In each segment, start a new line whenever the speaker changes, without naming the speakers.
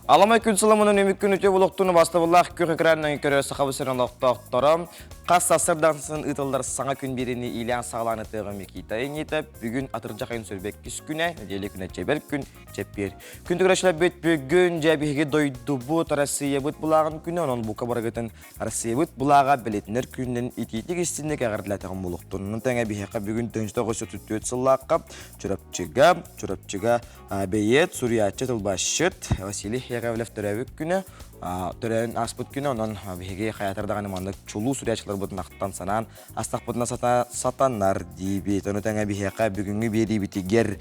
Аламай күн сыламынан үмүк күн үтүө булуктуну бастабыллаах күөх экранынан көрөр Сахабыт сирин олохтоохторо хас сарсыардансын ыытыллар саҥа күн биэриини иилээн саҕалаан ытыаҕа Микита Инита бүгүн атырдьах айын сөрбэккис күнэ нэдиэлэ күнэ чэбэр күн чэппиэр күн түгүрөчүлэрбит бүгүн дьэ биһиги дойдубут Россиябыт былааҕын күнэ онон бука барыгытын Россиябыт былааҕа бэлиэтинэр күнүнэн итиитик истинник эҕэрдэлээтэҕим буолуохтун. Онон тэҥэ биһиэхэ бүгүн 1934 сыллаахха Чурапчыга Чурапчыга Бэйиэт, суруйааччы, тылбаасчыт Василий Яковлев төрөөбүт күнэ, төрөөн ааспыт күнэ, онон биһиги хайатар даҕаны маннык чулуу суруйааччыларбытын ахтан санаан астахпытына сатанар диибит. Ону тэҥэ биһиэхэ бүгүҥҥү биэриибитигэр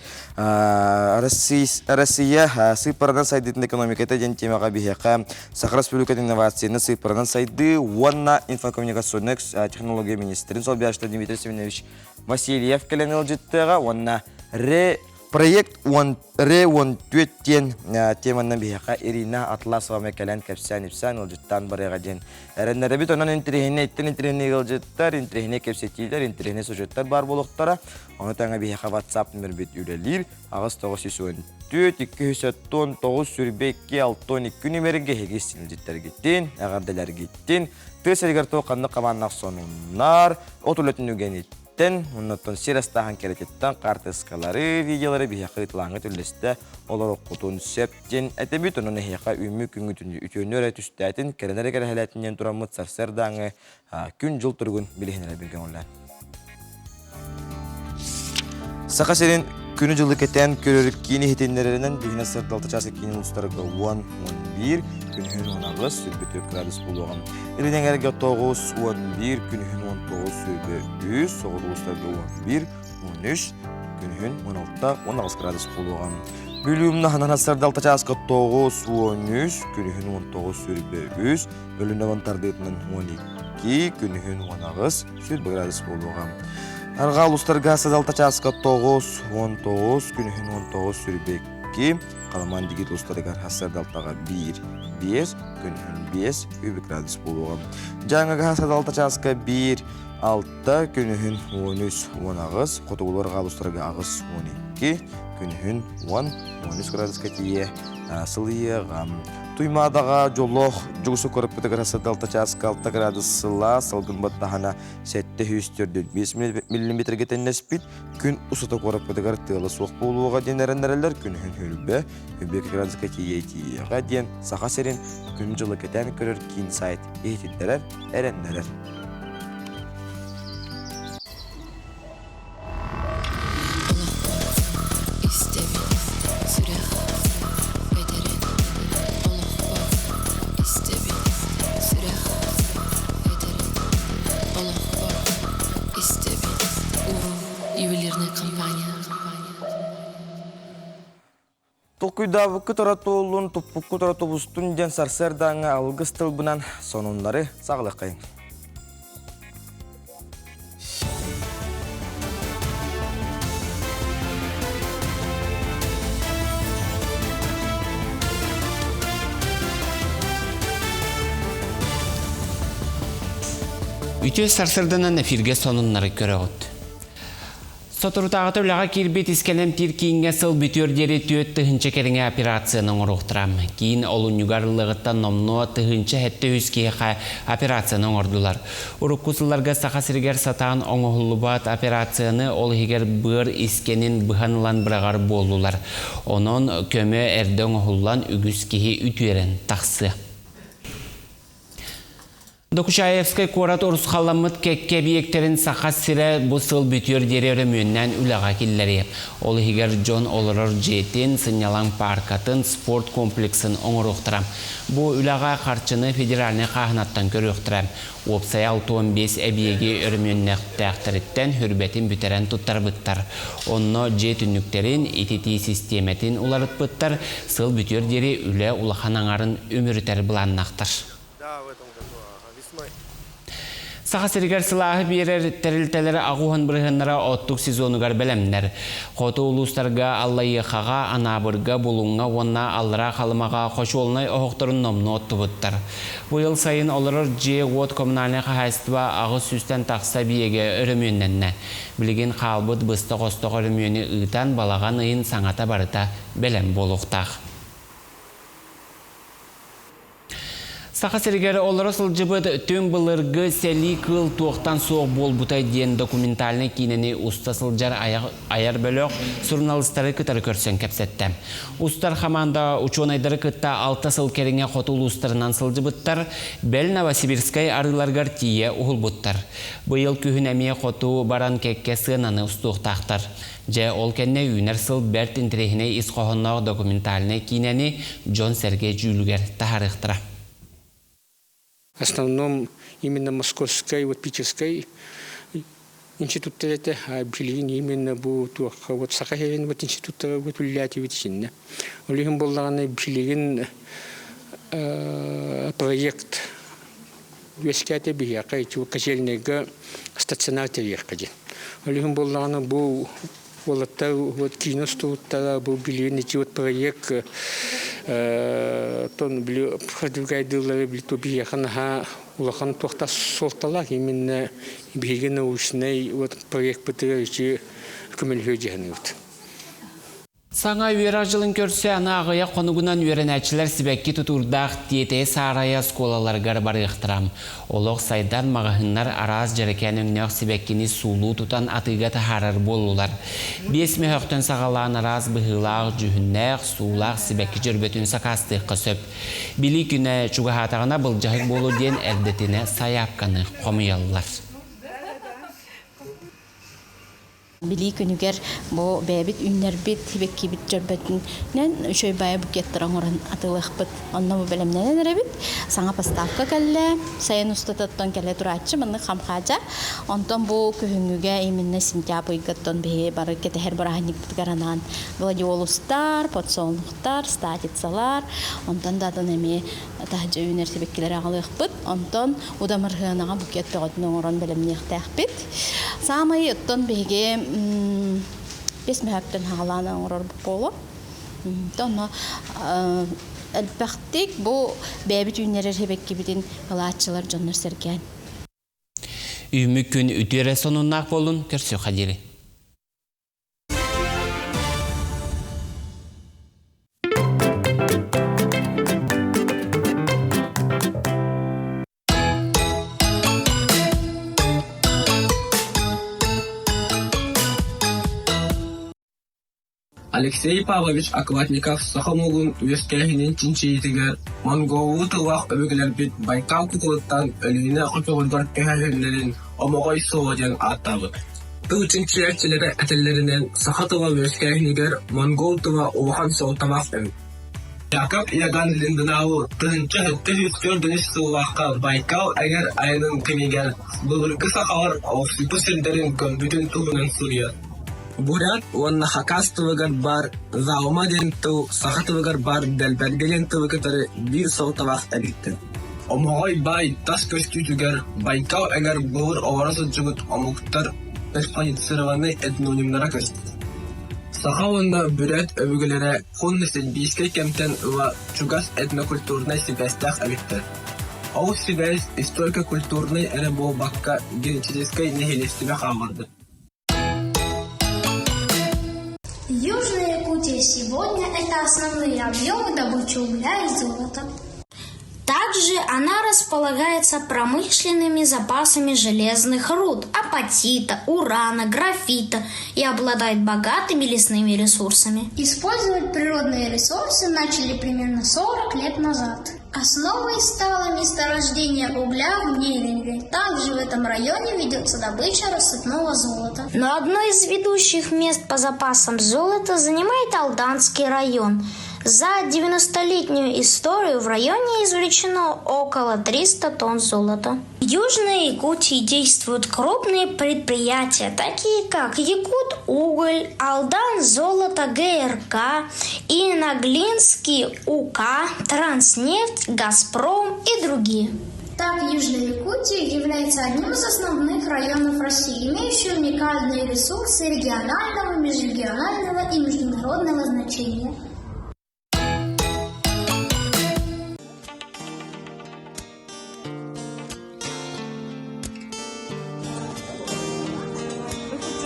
Россия сыыппаранан сайдыытын экономиката диэн темаҕа биһиэхэ Саха Республикатын инновацияны сыыппаранан сайдыы уонна инфокоммуникационнай технология министрин солбуйааччыта Дмитрий Семенович Васильев кэлэн ыалдьыттыаҕа уонна ре Проект уон ре 14 диэн теманан биһиэхэ Ирина Атласова кэлэн кэпсээн-ипсээн ыалдьыттаан барыаҕа диэн эрэннэрэбит. Онон интэриэһинэй иттэн интэриэһинэй ыалдьыттар, интэриэһинэй кэпсэтиилэр, интэриэһинэй сюжеттар баар буолуохтара. Ону тэҥэ биһиэхэ WhatsApp номербит үлэлиир. 8 914 219 22 62 нүмергэ эһиги силдьиттэргитин, эҕэрдэлэргитин, тыа сиригэр туох ханнык хабааннаах сонуннар, от үлэтин үгэниттэн Тэн, оннуттан сир астааһын кэрэтиттэн хаартыскалары, видеолары биһиэхэ ыытылааҥҥыт үллэстэ олороххутун сөп диэн этэбит. Онон эһиэхэ үүммүт күҥҥүтүн үтүөнү эрэ түстээтин, кэрэнэ эрэ кэрэһэлээтин диэн тураммыт сарсыардааҥы күн-дьыл туругун билиһиннэрэбин көҥүллээн. Саха сирин күнү-дьылы кэтээн көрөр киин иһитиннэрэринэн биһинэ сырдалта чаас киин улуустарга 10-11, күнүһүн 18, сүрбүтүк градус буолуоҕа. Илин эҥэргэ 9-11, күнүһүн 19, сүрбэ 3, соҕуруу улуустарга 11, 13, күнүһүн 16, 18 градус буолуоҕа. Бүлүү умнаһынан сырдалта чааска 9, 13, күнүһүн 19, сүрбэ 3, Өлүнэҕин тардыытынан 12, күнүһүн 18, 100 градус буолуоҕа. Арҕаа улуустарга садалта чааска 9, 19, күнүһүн 19, 22, Халамаан дигит улуустарыгар сардалтаҕа 1, 5, күнүһүн 5, 3 градус буолуоҕа. Дьааҥыга садалта чааска 1, 6, күнүһүн 13, 18, хотугулуу арҕаа улуустарга 8, 12, күнүһүн 10, 13 градуска тиийэ сылыйыаҕа. Туймаадаҕа дьоллоох дьугусу көрөппүтүгэр сырдалта чааска 6 градус сылаас, салгын баттаһана 745 миллиметргэ тэннэспит. Күн устата куораппытыгар тыала суох буолуоҕа диэн эрэннэрэллэр. Күнүһүн хүрбэ, 1 градуска тиийэ тиийиэҕэ диэн Саха сирин күн-дьылы кэтээн көрөр киин сайт иһитиннэрэр, эрэннэрэр.
Истэбин, сүрэх этэрин, олохпор истэбин, сүрэх этэрин, олохпор истэбин. Уру ювелирная компания.
Толкуйдаабыккыт туоллун, туппуккут тубустун диэн сарсыардааҥҥы алгыс тылбынан сонуннары саҕалыаххайыҥ.
Үтүө сарсырданан эфиргэ сонуннары көрөҕүт. Соторутааҕыта үлэҕэ киирбит искэн эмтиир кииҥҥэ сыл бүтүөр диэри 4000 кэриҥэ операцияны оҥоруохтара. Киин олунньугар ыллыгыттан номнуо 1073 киһиэхэ операцияны оҥордулар. Урукку сылларга Саха сиригэр сатаан оҥоһуллубат операцияны, ол иһигэр быар искэнин быһан ылан быраҕар буоллулар. Онон көмө эрдэ оҥоһуллан үгүс киһи үтүөрэн тахсыа. Докучаевскай куорат урусхалламмыт кэккэ эбийиэктэрин Саха сирэ бу сыл бүтүөр диэри өрөмүөннээн үлэҕэ киллэриэ. Ол иһигэр дьон олорор дьиэтин, сынньалаҥ пааркатын, спорт комплексын оҥоруохтара. Бу үлэҕэ харчыны федеральнай хааһынаттан көрүөхтэрэ. Уопсайа 65 эбийиэги өрөмүөннэхтээхтэриттэн хүрбэтин бүтэрэн туттарбыттар. Онно дьиэ түннүктэрин, ититии систиэмэтин уларыппыттар, сыл бүтүөр диэри үлэ улахан аҥарын үмүрүтэр былааннаахтар. Саха сиригэр сылааһы биэрэр тэрилтэлэр аҕуһан бырыһыаннара оттук сезонугар бэлэмнэр. Хоту улуустарга Аллайыахаҕа, Анаабырга, Булуҥҥа уонна Аллараа Халымаҕа хочуолунай оһохторун номнуо оттубуттар. Быйыл сайын олорор дьиэ-уот коммунальнай хаһаайыстыба 800-тэн тахса эбийиэгэ өрөмүөннэннэ. Билигин хаалбыт быстах-остох өрөмүөнү ыытан, балаҕан ыйын саҥата барыта бэлэм буолуохтаах. Саха сиригэр олоро сылдьыбыт түҥ былыргы сэлии кыыл туохтан суох буолбутай диэн документальнай киинэни уста сылдьар айар бөлөх суруналыыстары кытары көрсөн кэпсэттэ. Устар хамаанда учуонайдары кытта алта сыл кэриҥэ хоту улуустарынан сылдьыбыттар, бэл Новосибирскай арыыларыгар тиийэ уһулбуттар. Быйыл күһүн эмиэ хоту баран кэккэ сыананы устуохтаахтар. Дьэ, ол кэннэ үүнэр сыл бэрт интэриэһинэй ис хоһоонноох документальнай киинэни дьон-сэргэ дьүүлүгэр таһаарыахтара.
В основном именно Московскай, вот Питерскай институттар этэ, а билигин именно бу туохха вот Саха сирин вот институттара вот үлэлээтибит итиннэ. Ол иһин буоллаҕына билигин проект үөскээтэ биһиэхэ ити котельнайга стационар тэрийиэххэ диэн. Ол иһин буоллаҕына бу уолаттар вот киинэ устубуттара бу билигин ити вот проект тон били продвигайдыыллары били биһиэхэ наһаа улахан туохта суолталаах именно биһиги научнай вот проекпытыгар ити көмөлөһүө дьаһаныбыт.
Саҥа үөрэх дьылын көрсө аны аҕыйах хонугунан үөрэнээччилэр сибэкки тутуурдаах тиэтэйэ саарайа оскуолаларыгар барыахтара. Олох сайдан маҕаһыыннар араас дьэрэкээн өҥнөөх сибэккини суулуу тутан атыыга таһаарар буоллулар. Биэс мөһөөхтөн саҕалаан араас быһыылаах, дьүһүннээх, суулаах сибэкки дьөрбөтүн сакаастыахха сөп. Билии күнэ чугаһаатаҕына былдьаһык буолуо диэн эрдэтинэ сайаапканы хомуйаллар.
Билии күнүгэр бу бэйэбит үүннэрбит сибэккибит дьөрбөтүнэн үчүгэй баайа букеттары оҥорон атыылыахпыт. Онно бу бэлэмнэнэн эрэбит. Саҥа поставка кэллэ. Сайын устатыттан кэлэ турааччы маннык хамхаадьа. Онтон бу күһүҥҥүгэ именно сентябрь ыйгаттан биһи бары кэтэһэр бырааһынньыкпытыгар анаан гладиолустар, подсолнухтар, статицалар, онтон да атын эмиэ таһырдьа үүнэр сибэккилэри аҕалыахпыт. Онтон удамырһыанаҕа букет бөҕөтүн оҥорон бэлэмниэхтээхпит. Саамай оттон биһиги бэс мөһөөктөн хаҕалаан оҥорор буолуо. Онно элбэхтик бу бэйэбит үүннэрэр сибэккибитин ылааччылар дьоннор сэргээн.
Үүммүт күн үтүө эрэ сонуннаах буоллун көрсүөххэ диэри.
Алексей Павлович Окладников саха омугун үөскээһинин чинчийиитигэр монголлуу тыллаах өбүгэлэрбит Байкал кытылыттан Өлүөнэ хочоҕугар көһөрүллэрин Омоҕой суола диэн ааттаабыт. Тыл чинчийээччилэрэ этэллэринэн, саха тыла үөскээһинигэр монгол тыла улахан суолталаах эбит. Яков Иоганн Линденау 1774 сыллаахха Байкал эҥэр айанын кэмигэр былыргы сахалар олохсуйбут сирдэрин көмпүтүн туһунан суруйар. Бурят уонна хакас тылыгар баар «заома» диэн тыл саха тылыгар баар «дэлбэргэ» диэн тылы кытары биир суолталаах эбиттэр. Омоҕой баай тас көстүүтүгэр Байкал эҥэр былыр олоро сылдьыбыт омуктар персонифицированнай этнонимнара көстөр. Саха уонна бүрээт өбүгэлэрэ хунн-сэлбийскэй кэмтэн ыла чугас этнокультурнай сибээстээх эбиттэр. Ол сибээс историко-культурнай эрэ буолбакка генетическэй нэһилиэстибэ хаалларбыт.
Южная Якутия сегодня – это основные объемы добычи угля и золота. Также она располагается промышленными запасами железных руд, апатита, урана, графита и обладает богатыми лесными ресурсами. Использовать природные ресурсы начали примерно 40 лет назад. Основой стало месторождение угля в Неринге. Также в этом районе ведется добыча рассыпного золота. Но одно из ведущих мест по запасам золота занимает Алданский район. За 90-летнюю историю в районе извлечено около 300 тонн золота. В Южной Якутии действуют крупные предприятия, такие как Якут-Уголь, Алдан-Золото, ГРК, Иноглинский УК, Транснефть, Газпром и другие. Так, Южная Якутия является одним из основных районов России, имеющих уникальные ресурсы регионального, межрегионального и международного значения.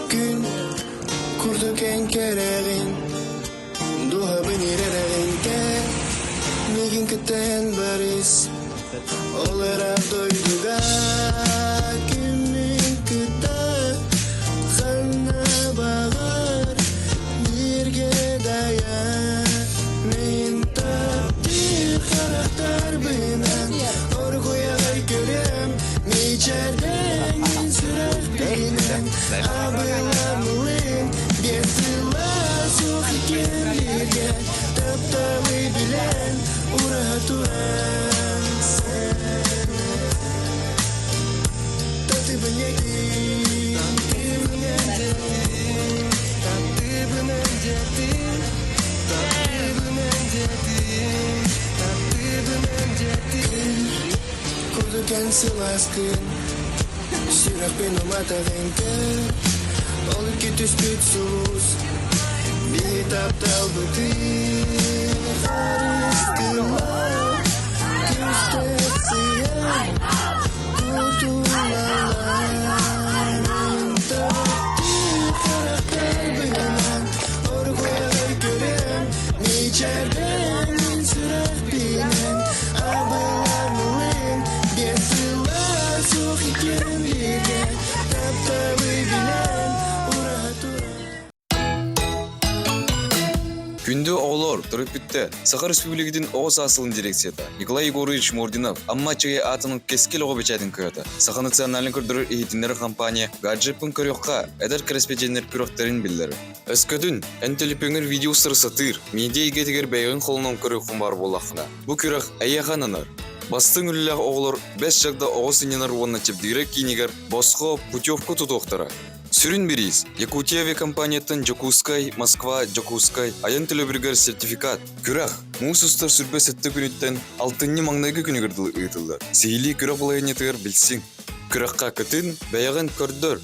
Күн курдук эн кэрэҕин, дууһабын ирэрэҕин кэл, миигин кытта эн барыс. Абыламылын Без тыла суох иккиэннэргэ Тапталы билэн ураһа туран Татыбын этин, татыбын этин, татыбын этин, татыбын этин, татыбын этин. Курдук эн сылааскын, сүрэхпин уматаҕын көр, Ол икки түспүт сулус, биһи тапталбытын харыстыма, күстээх сыһыан
Күндү оҕолор, төрөппүттэр, Саха Республикатын оҕо саас сылын дирекцията Николай Егорович Мординов Амма Аччыгый аатынан Кэскил оҕо бэчээтин кыһата Саха национальнай көрдөрөр иһитиннэрэр компания гаджеппын көрүөххэ эдэр кэрэспэдьиэннэр күрэхтэрин биллэрэр. Өскөтүн, эн төлөпүөҥҥэр видео устары сатыыр, медиа эйгэтигэр бэйэҕин холонон көрүөххүн баар буоллаххына, бу күрэх эйиэхэ ананар. Бастыҥ үлэлээх оҕолор Бэс Чагда оҕо сынньанар уонна чэбдигирэр киинигэр босхо путевка тутуохтара. Сүрүн бириис Якутия авиакомпанияттан Дьокуускай, Москва, Дьокуускай айан төлөбүрүгэр сертификат. Күрэх муус устар 27 күнүттэн алтынньы маҥнайгы күнүгэр дылы ыытыллар. Сиһилии күрэх балаһыанньатыгар билсиҥ. Күрэххэ кытын, бэйэҕин көрдөр!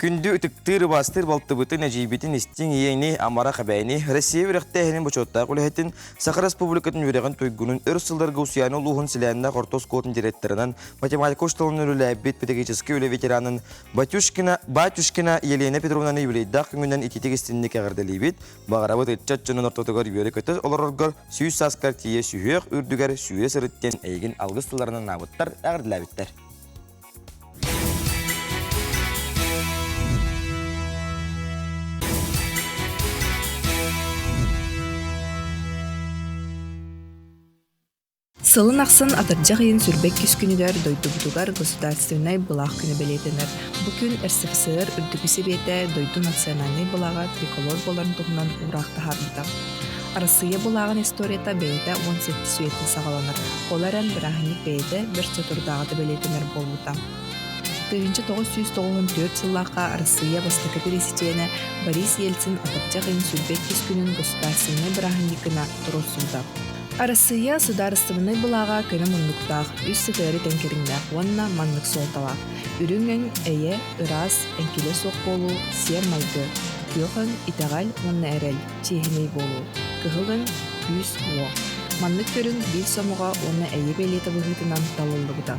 Күндү ытыктыыр, убаастыыр балтыбытын, эдьиийбитин истиҥ ийэни, амарах эбээни, Россия үөрэхтээһинин бочуоттаах үлэһитин, Саха Республикатын үөрэҕин туйгунун өр сылларга Усуйаана улууһун Силээннээх орто оскуолатын директорынан, математика учууталынан үлэлээбит педагогическай үлэ ветеранын Батюшкина, Батюшкина Елена Петровнаны юбилейдаах күҥүнэн итиитик истинник эҕэрдэлиибит. Баҕарабыт ыччат дьонун ортотугар үөрэ-көтө олороргор сүүс сааскар тиийэ сүһүөх үрдүгэр сүүрэ сырыт диэн эйигин алгыс тылларынан анаабыттар, эҕэрдэлээбиттэр.
Сылын ахсын атырдьах ыйын сүрбэккис күнүгэр дойдубутугар государственнай былаах күнэ бэлиэтэнэр. Бу күн РСФСР Үрдүкү Сэбиэтэ дойду национальнай былааҕа триколор буоларын туһунан уураах таһаарбыта. Арассыыйа былааҕын историята бэйэтэ 18 үйэттэн саҕаланар. Ол эрэн бырааһынньык бэйэтэ бэрт соторутааҕыта бэлиэтэнэр буолбута. 1994 сыллаахха Арассыыйа бастакы бэрэсидьиэнэ Борис Ельцин атырдьах ыйын 22 күнүн государственнай бырааһынньык гына туруорсубута. Арассыыйа судаарыстыбаннай былааҕа көнө муннуктаах, үс сытыары тэҥ кэриҥнээх уонна маннык суолталаах: үрүҥ өҥ, эйэ, ыраас, эҥкилэ суох буолуу, сиэр-майгы, күөх өҥ, итэҕэл уонна эрэл, чиэһинэй буолуу, кыһыл өҥ, күүс-уох. Маннык көрүҥ биир сомоҕо уонна эйэ бэлиэтэ быһыытынан талыллыбыта.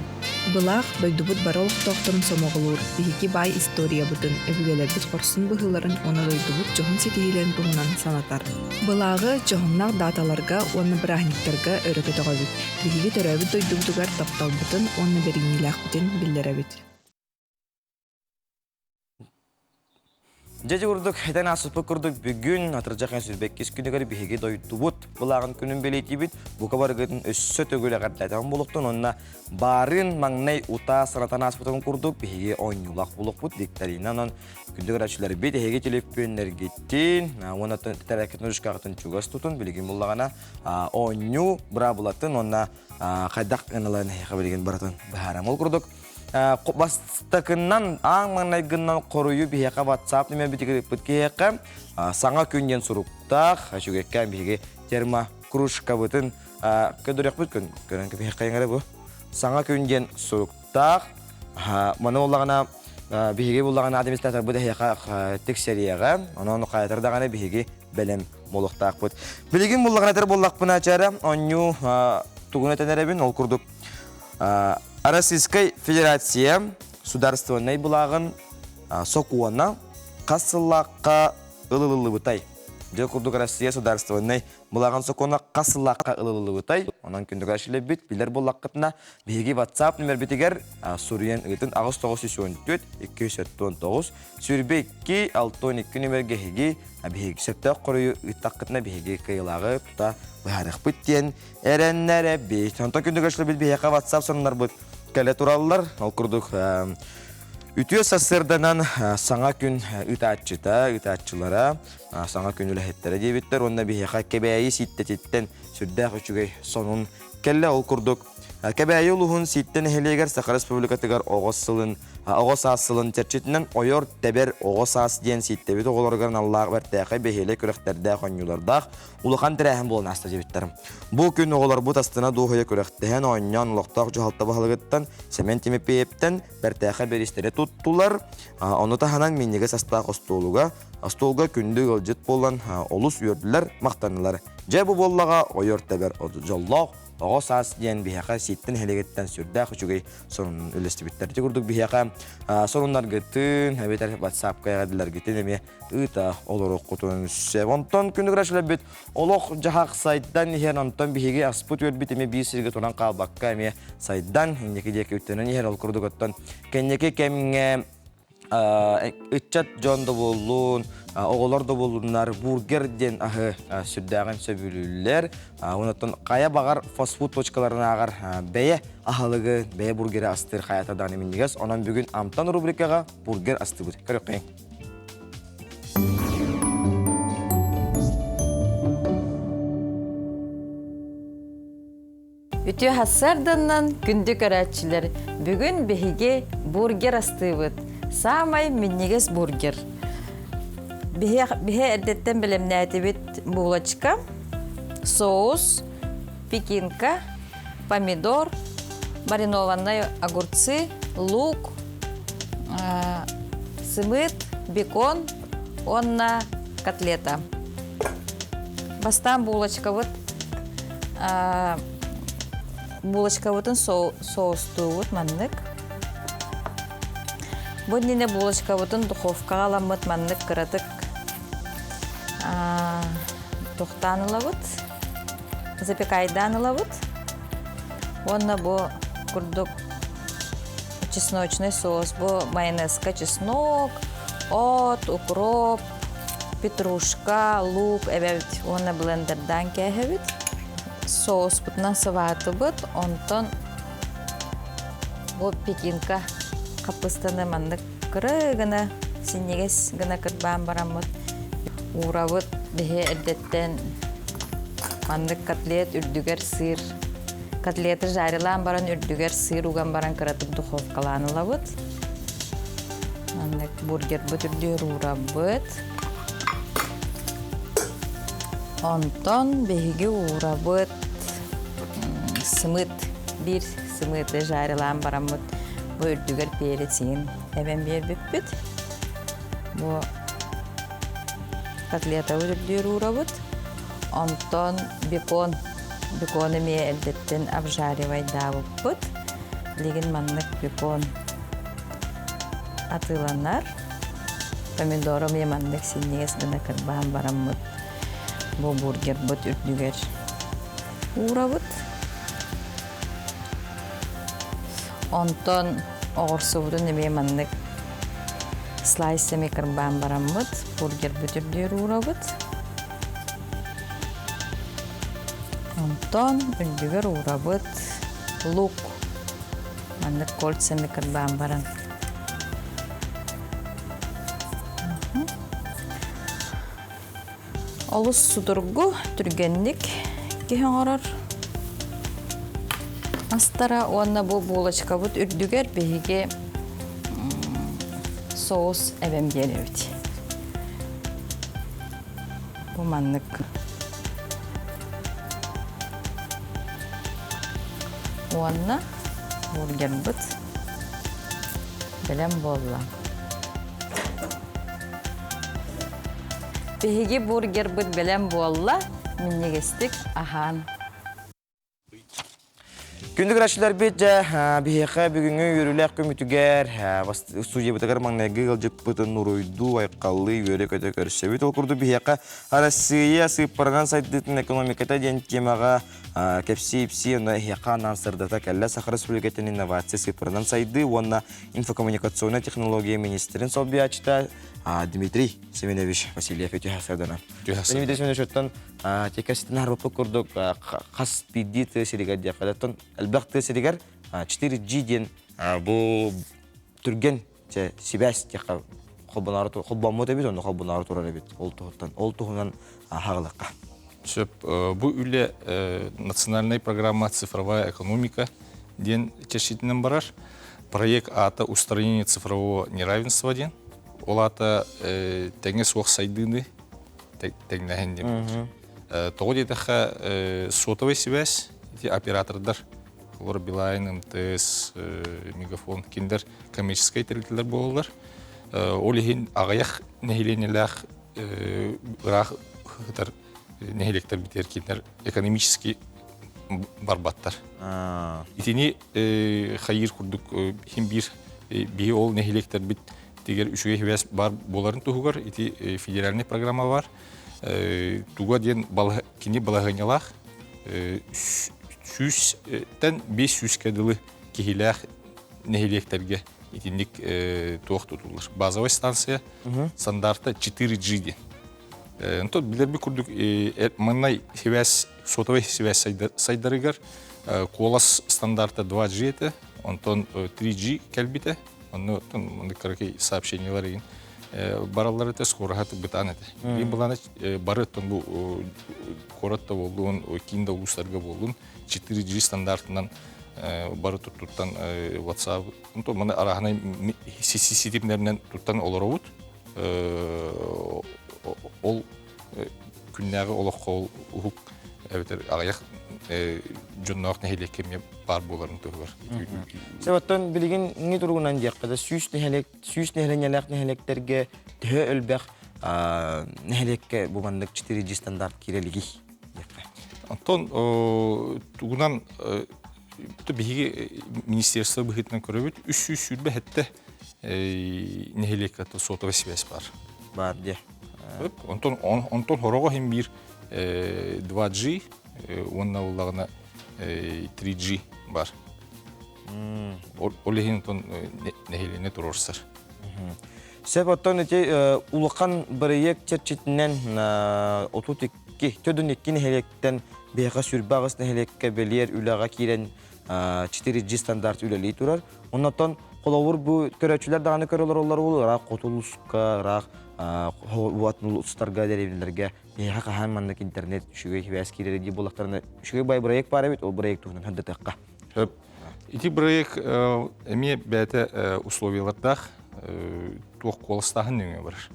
Былаах дойдубут бары олохтоохторун сомоҕолуур, биһиги баай историябытын, өбүгэлэрбит хорсун быһыыларын уонна дойдубут дьоһун ситиһиилэрин туһунан санатар. Былааҕы дьоһуннаах дааталарга уонна бырааһынньыктарга өрө көтөҕөбүт, биһиги төрөөбүт дойдубутугар тапталбытын уонна бэриниилээхпитин биллэрэбит.
Дьэ курдук, этэн ааспыт курдук бүгүн атырдьах 122 күнүгэр биһиги дойдубут былааҕын күнүн бэлиэтиибит. Бука барыгытын өссө төгүл эҕэрдэлээтэх буолуохтун уонна баарын маҥнай утаа санатан ааспытын курдук биһиги оонньуулаах буолуохпут викторина онон күндү көрөөччүлэрбит эһиги төлөпүөннэргитин уонна тэтэрээккитин ручкаҕытын чугас тутун билигин буллаҕына оонньуу быраабылатын уонна хайдах гыналарын эһиэхэ билигин барытын быһаарам. Ол курдук бастакыннан аан маҥнайгыннан хоруйу биһиэхэ WhatsApp нөмербитигэр ыыппыт киһиэхэ саҥа күн диэн суруктаах үчүгэйкээн биһиги термокружкабытын көрдөрүөхпүт күн көрөн кэбиһиэххэ эрэ бу саҥа күн диэн суруктаах маны буоллаҕына биһиги буллаҕына администраторбыт эһиэхэ тиксэриэҕэ онон хайатар даҕаны биһиги бэлэм буолуохтаахпыт билигин буллаҕына этэр буоллахпына чээрэ оонньуу тугун этэн эрэбин ол курдук Российскай Федерация судаарыстыбаннай былааҕын сокуона хас сыллаахха ылыллыбытай? Дьэ курдук Россия судаарыстыбаннай былааҕын сокуона хас сыллаахха ылыллыбытай? Онон күндү көрөөччүлэрбит билэр буоллаххытына биһиги WhatsApp нүмербитигэр суруйан ыытын 8914 279 22 62 нүмергэ эһиги биһиги сөптөөх хоруйу ыыттаххытына биһиги кыайыылааҕы тута быһаарыахпыт диэн эрэннэрэбит. Онтон күндү көрөөччүлэрбит биһиэхэ WhatsApp сонуннарбыт кэлэ тураллар. Ол курдук Үтүө сарсыарданан саҥа күн ыытааччыта, ыытааччылара, саҥа күн үлэһиттэрэ диэбиттэр уонна биһиэхэ Кэбээйи Сииттэтиттэн сүрдээх үчүгэй сонун кэллэ. Ол курдук Кэбээйи улууһун Сииттэ нэһилиэгэр Саха Республикатыгар оҕо сылын, оҕо саас сылын чэрчитинэн Ойор тэбэр оҕо саас диэн Сииттэбит оҕолоругар аналлаах бэртээхэй бэһиэлэй күрэхтэрдээх оонньуулардаах улахан тэрээһин буолан ааста диэбиттэр. Бу күн оҕолорбут астына дуоһуйа күрэхтэһэн оонньоон олохтоох дьаһалта баһылыгыттан Сэмэн Тимофеевтэн бэртээхэй бириистэри туттулар. Ону таһынан минньигэс астаах остуолуга остуолга күндү ыалдьыт буолан олус үөрдүлэр, махтаннылар. Дьэ бу буоллаҕа ойор тэбэр дьоллоох оҕо саас диэн биһиэхэ Сииттэн нэһилиэгиттэн сүрдээх үчүгэй сонун үллэстибиттэр. Ити курдук биһиэхэ сонуннаргытын эбэтэр WhatsApp-ка эҕэрдэлэргитин эмиэ ыыта олоруоххутун сөп. Онтон күнүгэр үлэбит олох-дьаһах сайдан иһэр, онтон биһиги аспыт үөрбүт эмиэ биир сиргэ туран хаалбакка эмиэ сайдан инники диэки үктэнэн иһэр. Ол курдук оттон кэнники кэмҥэ ыччат дьон да буоллун, оҕолор да буоллуннар бургер диэн аһы сүрдээҕин сөбүлүүллэр. Онтон хайа баҕар фастфуд точкаларынааҕар бэйэ аһылыгы, бэйэ бургеры астыыр хайата даҕаны минньигэс. Онон бүгүн Амтан рубрикаҕа бургер астыыбыт. Көрүөххэйиҥ.
Үтүө сарсыарданнан күндү көрөөччүлэр, бүгүн биһиги бургер астыыбыт. Саамай минньигэс бургер. Биһи, биһи эрдэттэн бэлэмнээтибит булочка, соус, пекинка, помидор, маринованные огурцы, лук, сымыыт, бекон уонна котлета. Бастаан булочкабыт булочкабытын соустуубут маннык. Бу иннинэ булочкабытын духовкаҕа аламмыт маннык кыратык тохтаан ылабыт. Запекайдаан ылабыт. Уонна бу курдук чесночный соус. Бу майонезка чеснок, от, укроп, петрушка, лук эбэбит уонна блендердаан кээһэбит. Соуспутунан сыбаатыбыт, онтон бу пекинка хаппыстаны маннык кыра гына синньигэс гына кырбаан бараммыт уурабыт биһи эрдэттэн маннык котлет үрдүгэр сыр котлеты жарилаан баран үрдүгэр сыр уган баран кыратык духовкалаан ылабыт маннык бургербыт үрдүгэр уурабыт онтон биһиги уурабыт сымыт биир сымыыты жарилаан бараммыт бу үрдүгэр перец иин эбэн биэрбиппит бу котлетабыт үрдүгэр уурабыт онтон бекон бекон эмиэ эрдэттэн обжаривайдаабыппыт билигин маннык бекон атыыланар помидору эмиэ маннык синньигэс гына кырбаан бараммыт бу бургербыт үрдүгэр уурабыт Онтон оҕурсубутун эмиэ маннык слайсами кырбаан бараммыт, бургербыт үрдүгэр уурабыт. Онтон үрдүгэр уурабыт лук. Маннык кольцами кырбаан баран. Олус судургу, түргэнник киһи оҥорор астара уонна бу булочкабыт үрдүгэр биһиги соус эбэн биэрэбит. Бу маннык. Уонна бургербыт бэлэм буолла. Биһиги бургербыт бэлэм буолла, минньигэстик аһаан.
Күндү көрөөччүлэрбит дьэ биһиэхэ бүгүҥҥү үөрүүлээх күммүтүгэр студиябытыгар маҥнайгы ыалдьыппытын уруйдуу, айхаллыы, үөрэ-көтө көрсөбүт. Ол курдук биһиэхэ Арассыыйа сыыппаранан сайдыытын экономиката диэн темаҕа кэпсии-ипсии онно эһиэхэ анаан сырдата кэллэ Саха Республикатын инновация сыыппаранан сайдыы уонна инфокоммуникационнай технология министрин солбуйааччыта Дмитрий Семенович Васильев үтүө сарданан. Дмитрий Семенович оттон текастин харбаппыт курдук хас биирдии тыа сиригэр диэххэ оттон элбэх тыа сиригэр 4G диэн бу түргэн сибээс диэххэ холбоноору холбоммут эбит онно холбоноору турар эбит ол туһуттан ол туһунан хаҕылыкка.
Сөп. Бу үлэ национальная программа «Цифровая экономика» диэн чэрчитинэн барар. Проект аата «Устранение цифрового неравенства» диэн. Ол аата тэҥэ суох сайдыыны тэҥнэһин диэн. Тоҕо диэтэххэ, сотовай сибээс ити оператордар, олор Билайн, МТС, Мегафон кинилэр коммерческай тэрилтэлэр буолаллар. Ол иһин аҕыйах нэһилиэнньэлээх ыраах ыытар нэһилиэктэр битэр кинилэр экономически барбаттар. Итини хайыыр курдук иһин биир биһи ол нэһилиэктэрбит тигэр үчүгэй сибээс бар буоларын туһугар ити федеральный программа бар. Туга диэн кини балаһыанньалаах сүүстэн 500-кэ дылы киһилээх нэһилиэктэргэ итинник туох тутуллар. Базовая станция стандарта 4G диэн. Онтон билэрбит курдук маннай сибээс сотовай сибээс сайдарыгар куолас стандарта 2G этэ, онтон 3G кэлбитэ. Онно маннык кыракый сообщениелар игин бараллар этэ, скороһа бытаан этэ. Биир былаана бары оттон бу куорат да буоллун, киин да улуустарга буоллун 4G стандартынан бары туттуттан WhatsApp, онтон маны арааһынай ситимнэринэн туттан олоробут. Ол күннээҕи олоххо ол уһук эбэтэр аҕыйах дьонноох нэһилиэккэ эмиэ баар буоларын туһугар.
Оттон билигин ҥи туругунан диэххэ да 100 нэһилиэк 100 нэһилиэнньэлээх нэһилиэктэргэ төһө элбэх нэһилиэккэ бу маннык 4G стандарт киирэ илигий диэххэ.
Оттон тугунан биһиги министерство быһыытынан көрөбүт 327 нэһилиэккэ сотовая связь бар.
Бар дии.
Онтон онтон хороҕо иһин биир 2G уонна уллаҕына 3G бар. Ол иһин онтон нэһилиэнньэ туруорсар.
Сөп оттон ити улахан бырайыак чэрчитинэн 32 төдүн икки нэһилиэктэн биһиэхэ сүрбэ аҕыс нэһилиэккэ бэлиэр үлэҕэ киирэн 4G стандарт үлэлии турар. Оннотон холобур бу көрөөччүлэр даҕаны көрө олороллор буолуо, ыраах хоту улууска, ыраах уот улуустарга, дэриэбинэлэргэ биһиэхэ хаһан маннык интернет үчүгэй сибээс киирэрэ дии буоллахтарына үчүгэй бай бырайыак баар эбит, ол бырайыак туһунан сырдатыахха.
Сөп. Ити бырайыак эмиэ бэйэтэ условиялардаах туох куоластааһын нөҥүө барар.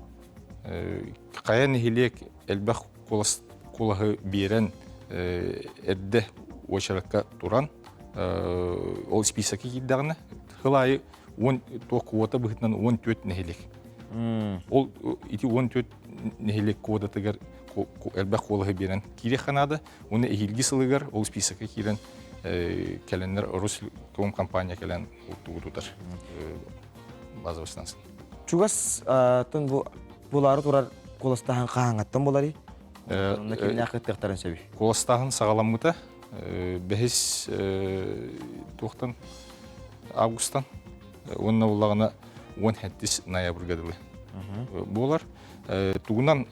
Хайа нэһилиэк элбэх куолас куолаһы биэрэн эрдэ уочаракка туран ол списокка киирдэҕинэ сыл аайы уон туох квота быһыытынан 14 нэһилиэк. Ол ити 14 нэһилиэк квотатыгар элбэх куолаһы биэрэн киириэххэ наада. Уонна эһиилги сылыгар ол списокка киирэн кэлэннэр Ростелеком компания кэлэн тугу тутар базовый станция.
Чугас бу булаары турар куоластааһын хаһааҥҥаттан буоларый? Онно кимнээх кыттыахтарын сөбүй?
Куоластааһын саҕаламмыта бэһис туохтан августан уонна буллаҕына 17 ноябрьга дылы буолар. Тугунан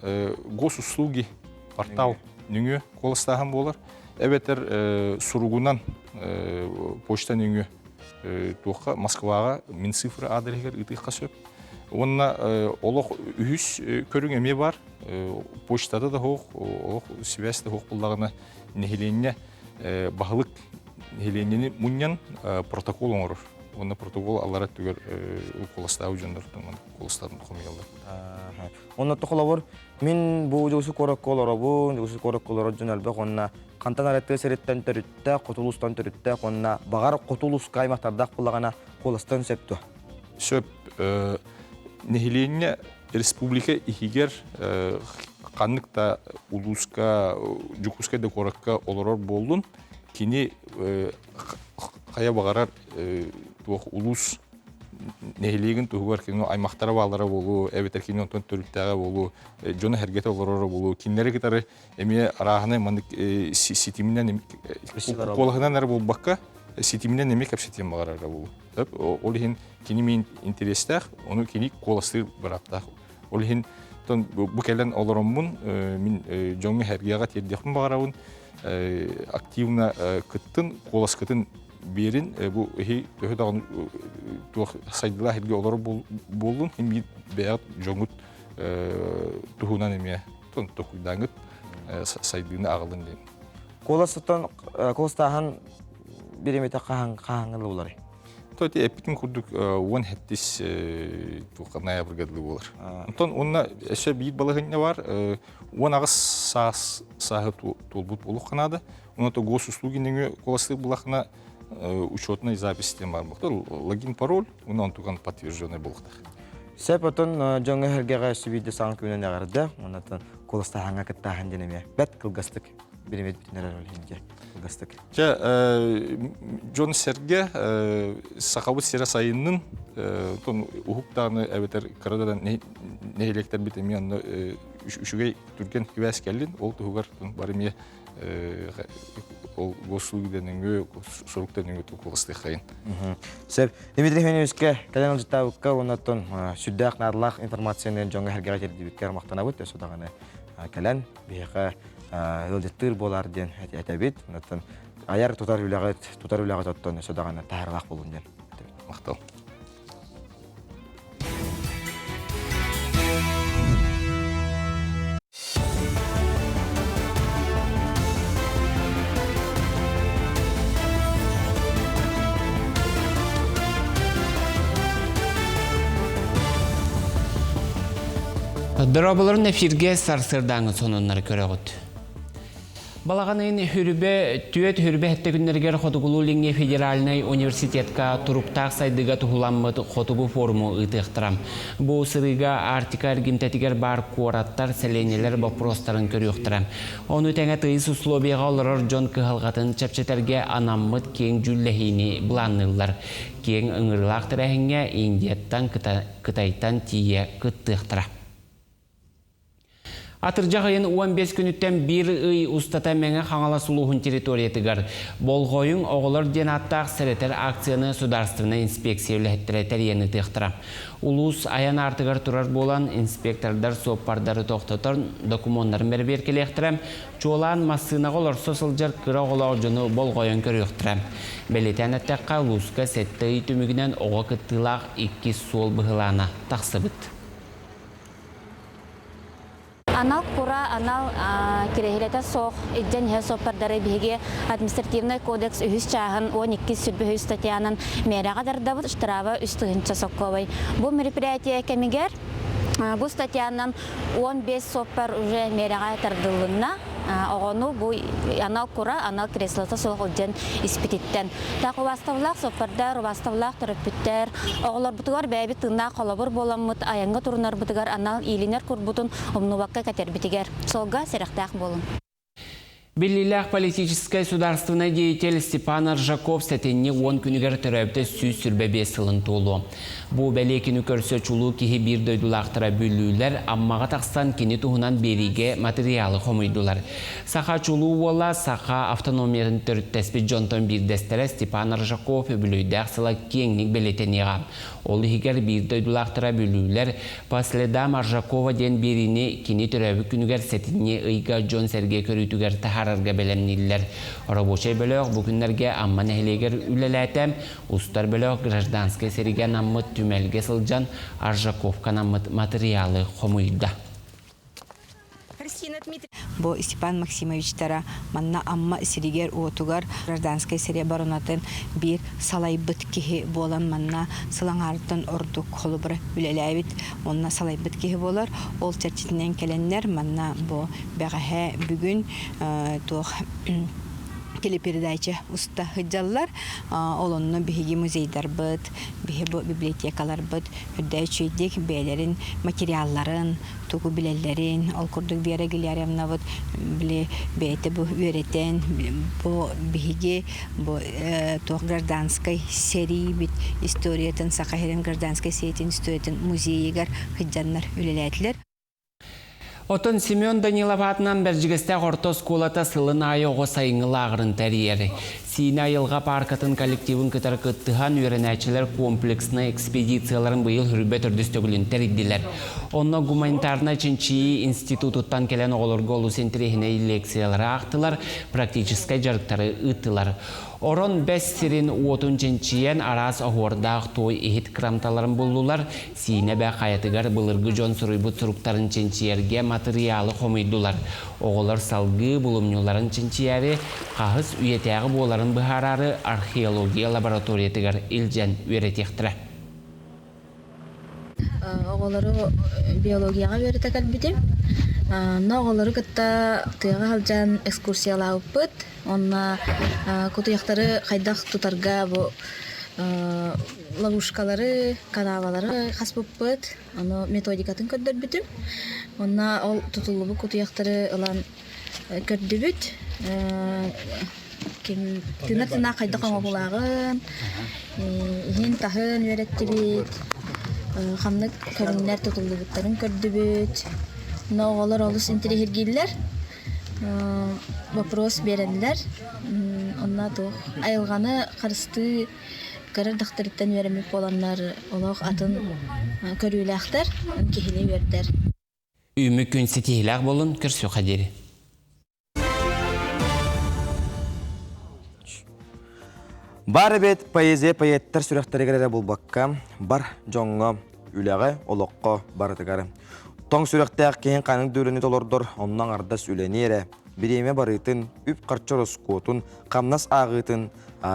госуслуги портал нөҥүө куоластааһын буолар. Эбэтэр суругунан почта нөҥүө туохха Москваҕа Минцифры аадырыһыгар ыытыахха сөп. Уонна олох үһүс көрүҥ эмиэ бар. Почтада да суох, олох связь да суох буоллаҕына нэһилиэнньэ баһылык нэһилиэнньэни мунньан протокол оҥорор. Уонна протокол аллара өттүгэр куоластаабыт дьоннортон куоластарын хомуйаллар.
Онно холобур мин бу Дьокуускай куоракка олоробун, Дьокуускай куоракка олорор дьон элбэх уонна хантан эрэ тыа сириттэн төрүттээх, хоту улуустан төрүттээх уонна баҕар хоту улууска аймахтардаах буоллаҕына куоластан сөп дуо?
Сөп. Нэһилиэнньэ республика иһигэр ханнык да улууска, Дьокуускай да куоракка олорор буоллун, Кини хайа баҕарар туох улуус нэһилиэгин туһугар кини аймахтара бааллара буолуо, эбэтэр кини онтон төрүттээҕэ буолуо, дьоно сэргэтэ олороро буолуо, кинилэри кытары эмиэ арааһынай маннык ситиминэн куолаһынан эрэ буолбакка, ситиминэн эмиэ кэпсэтиэн баҕарара буолуо. Ол иһин кини мин интэриэстээх, ону кини куоластыыр бырааптаах. Ол иһин бу кэлэн олороммун мин дьоҥҥо сэргэҕэ тиэрдиэхпин баҕарабын, активно кыттын, куоласкытын биэрин, бу иһи төһө даҕаны туох сайдыылаах илгэ олорор буоллун, иһин биир бэйэҕит дьоҥҥут туһунан эмиэ толкуйдааҥҥыт сайдыыны аҕалын диэн.
Куоластан куоластааһын бириэмэтэ хаһан хаһаҥҥа буларый?
То ити эппитим курдук 17 туохха ноябрьга дылы буолар. Онтон уонна өссө биир балаһыанньа бар 18 саас сааһы туолбут буолуохха наада. Онно то госуслуги нөҥүө куоластыыр булахына учетный запись диэн бар буолуохтар. Логин пароль, уонна онтуган подтвержденный буолуохтаах.
Сөп отон дьоҥҥо сэргэҕэ өссө биирдэ саҥа күнүн эҕэрдэ. Оннотон куоластааһыҥҥа кыттааһын диэн эмиэ бэрт кылгастык биримит бүтүн эрэр ол иһин кылгастык.
Чэ, дьон сэргэ сахабыт сирэ сайыннын, тон уһуктааны эбэтэр кырадан нэһилиэктэрбит эмиэ онно үчүгэй түргэн кибээс кэллин, ол туһугар бары эмиэ ол госуслуги нөҥүө сурук нөҥүө куоластыаххайын.
Сөп. Дмитрий Хвеневичкэ кэлэн ылдьыттаабыкка уонна сүрдээх наадалаах информацияны дьоҥҥо сэргэҕэ тиэрдибиккэ махтанабыт. Өссө даҕаны кэлэн биһиэхэ ыалдьыттыыр буолар диэн этэбит. Онтон айар тутар үлэҕит, тутар үлэҕит оттон өссө даҕаны таһаарылаах буолун диэн этэбит.
Махтал.
Дорооболорун эфиргэ сарсыардааҥы сонуннары көрөҕүт. Балаҕан ыйын хүрүбэ түөт хүрүбэ хэттэ күннэригэр Хотугулуу-Илиҥҥи федеральнай университетка туруктаах сайдыыга туһуламмыт Хотугу форуму ыытыахтара. Бу сырыыга Арктика эргимтэтигэр баар куораттар, сэлиэнньэлэр боппуруостарын көрүөхтэрэ. Ону тэҥэ тыйыс условияҕа олорор дьон кыһалҕатын чэпчэтэргэ анаммыт киэҥ дьүүллэһиини былаанныыллар. Киэҥ ыҥырыылаах тэрээһиҥҥэ Индияттан, Кытайтан тиийэ кыттыахтара. Атырдьах ыйын 15 күнүттэн биир ый устата Мэҥэ Хаҥалас улууһун территориятыгар Болҕойуҥ, оҕолор диэн ааттаах сэрэтэр акцияны судаарыстыбаннай инспекция үлэһиттэрэ тэрийэн ыытыахтара. Улуус айан аартыгар турар буолан, инспектордар суоппардары тохтотон, докумуоннарын бэрэбиэркэлиэхтэрэ, чуолаан массыынаҕа олорсо сылдьар кыра оҕолоох дьону болҕойон көрүөхтэрэ. Бэлиэтээн эттэххэ, улууска сэттэ ый түмүгүнэн оҕо кыттыылаах иккис суол быһылаана тахсыбыт.
Анал кура, анал кирэһилэтэ суох илдьэн иһэр суоппардары биһиги административнай кодекс үһүс чааһын 12 сүрбэ үс статьянан миэрэҕэ дардабыт, штраба 3000 сокуобай. Бу мероприятие кэмигэр бу статьянан 15 суоппар уже миэрэҕэ тардыллынна. Оҕону бу анал кура, анал креслота суох илдьэн испититтэн. Так убаастабылаах суоппардар, убаастабылаах төрөппүттэр, оҕолорбутугар бэйэбит тыыннаах холобур буоламмыт айаҥҥа турунарбытыгар анал иилинэр курбутун умнубакка кэтэрбитигэр суолга сэрэхтээх буолуҥ.
Биллиилээх политическай судаарственнай деятель Степан Аржаков сэтинньи уон күнүгэр төрөөбүтэ 125 сылын туолуо. Бу бэлиэ күнү көрсө чулуу киһи биир дойдулаахтара бүлүүлэр Аммаҕа тахсан кини туһунан биэриигэ матырыйаалы хомуйдулар. Саха чулуу уола саха автономиятын төрүттэспит дьонтон биирдэстэрэ Степан Аржаков үбүлүөйдээх сыла киэҥник бэлиэтэниэҕэ. Ол иһигэр биир дойдулаахтара бүлүүлэр По следам Аржакова диэн биэриини кини төрөөбүт күнүгэр сэтинньи ыйга дьон-сэргэ көрүүтүгэр таһаарарга бэлэмнииллэр. Рабочай бөлөх бу күннэргэ Амма нэһилиэгэр үлэлээтэ. Устар бөлөх гражданскай сэриигэ анаммыт түмэлгэ сылдьан Аржаковка анаммыт матырыйаалы хомуйда.
Бу Степан Максимовичтара манна Амма сиригэр-уотугар гражданскай сэрии оборонатын биир салайбыт киһи буолан манна сыл аҥаарыттан ордук холобура үлэлээбит уонна салайбыт киһи буолар. Ол чэрчитинэн кэлэннэр манна бу бэҕэһээ бүгүн туох телепередача уста сылдьаллар. Ол онно биһиги музейдарбыт, биһи бу библиотекаларбыт үрдэ үчүгэйдик бэйэлэрин материалларын, тугу билэллэрин, ол курдук Вера Гилярьевнабыт били бэйэтэ бу үөрэтэн, бу биһиги бу туох гражданскай сэриибит историятын, Саха сирин гражданскай сэриитин историятын музейыгар сылдьаннар үлэлээтилэр.
Оттон Семен Данилов аатынан Бэрдьигэстээх орто оскуолата сылын аайы оҕо сайыҥҥы лааҕырын тэрийэр. Сиинэ айылҕа пааркатын коллективын кытары кыттыһан үөрэнээччилэр комплекснай экспедицияларын быйыл Хүрбэ төрдүс төгүлүн тэрийдилэр. Онно гуманитарнай чинчийии институтуттан кэлэн оҕолорго олус интэриэһинэй лекциялары аахтылар, практическай дьарыктары ыыттылар. Орон бэс сирин уотун чинчийэн араас оһуордаах туой иһит кырамталарын буллулар, Сиинэ Эбэ хайатыгар былыргы дьон суруйбут суруктарын чинчийэргэ матырыйаалы хомуйдулар. Оҕолор салгыы булумньуларын чинчийээри, хаһыс үйэтээҕи буоларын быһаараары археология лабораториятыгар илдьэн үөрэтиэхтэрэ.
Оҕолору биологияҕа үөрэтэ кэлбитим. Онно оҕолору кытта тыаҕа сылдьан экскурсиялаабыппыт. Онно кутуйахтары хайдах тутарга бу ловушкалары, канавалары хаспыппыт, ону методикатын көрдөрбүтүм. Онно ол тутуллубут кутуйахтары ылан көрдүбүт. Ким тыынар-тыыннаах хайдах оҥоһуулааҕын, иһин-таһын үөрэттибит, ханнык көрүҥнэр тутуллубуттарын көрдүбүт. Онно оҕолор олус интэриэһиргииллэр. Вопрос биэрэллэр. Онно туох айылҕаны харыстыы кыра эрдэхтэриттэн үөрэммит буоланнар олох атын көрүүлээхтэр, киһини үөрдэр.
Үүмү күн ситиһилээх болун көрсүөххэ диэри.
Бар эбит поэзия поэттар сүрэхтэригэр эрэ булбакка, бар дьоҥҥо, үлэҕэ, олоххо барытыгар. Тоҥ сүрэхтээх киһин ханнык да үлэни толордор, онно аҥардас үлэни эрэ, бириэмэ барыытын, үп-харчы ороскуотун, хамнас ааҕыытын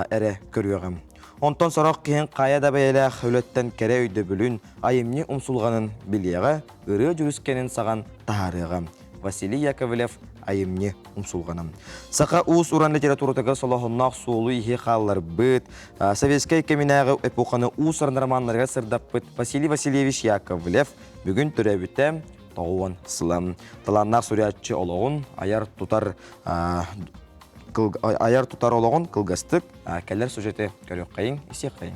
эрэ көрүөҕүм. Онтон сорох киһин хайа да бэйэлээх үлэттэн кэрэ өйдөбүлүн, айымньы умсулҕанын билиэҕэ, ырыа дьүрүскэнин саҕан таһаарыаҕа. Василий Яковлев айымньы умсулҕана. Саха уус-уран литературатыгар солоһонноох суолу-иһи хаалларбыт, советскай кэминээҕи эпоханы уус-уран романнарыгар сырдаппыт Василий Васильевич Яковлев бүгүн төрөөбүтэ 90 сыла. Талааннаах суруйааччы олоҕун айар-тутар айар-тутар олоҕун кылгастык кэлэр сюжеты көрүөххэйиҥ, истиэххэйиҥ.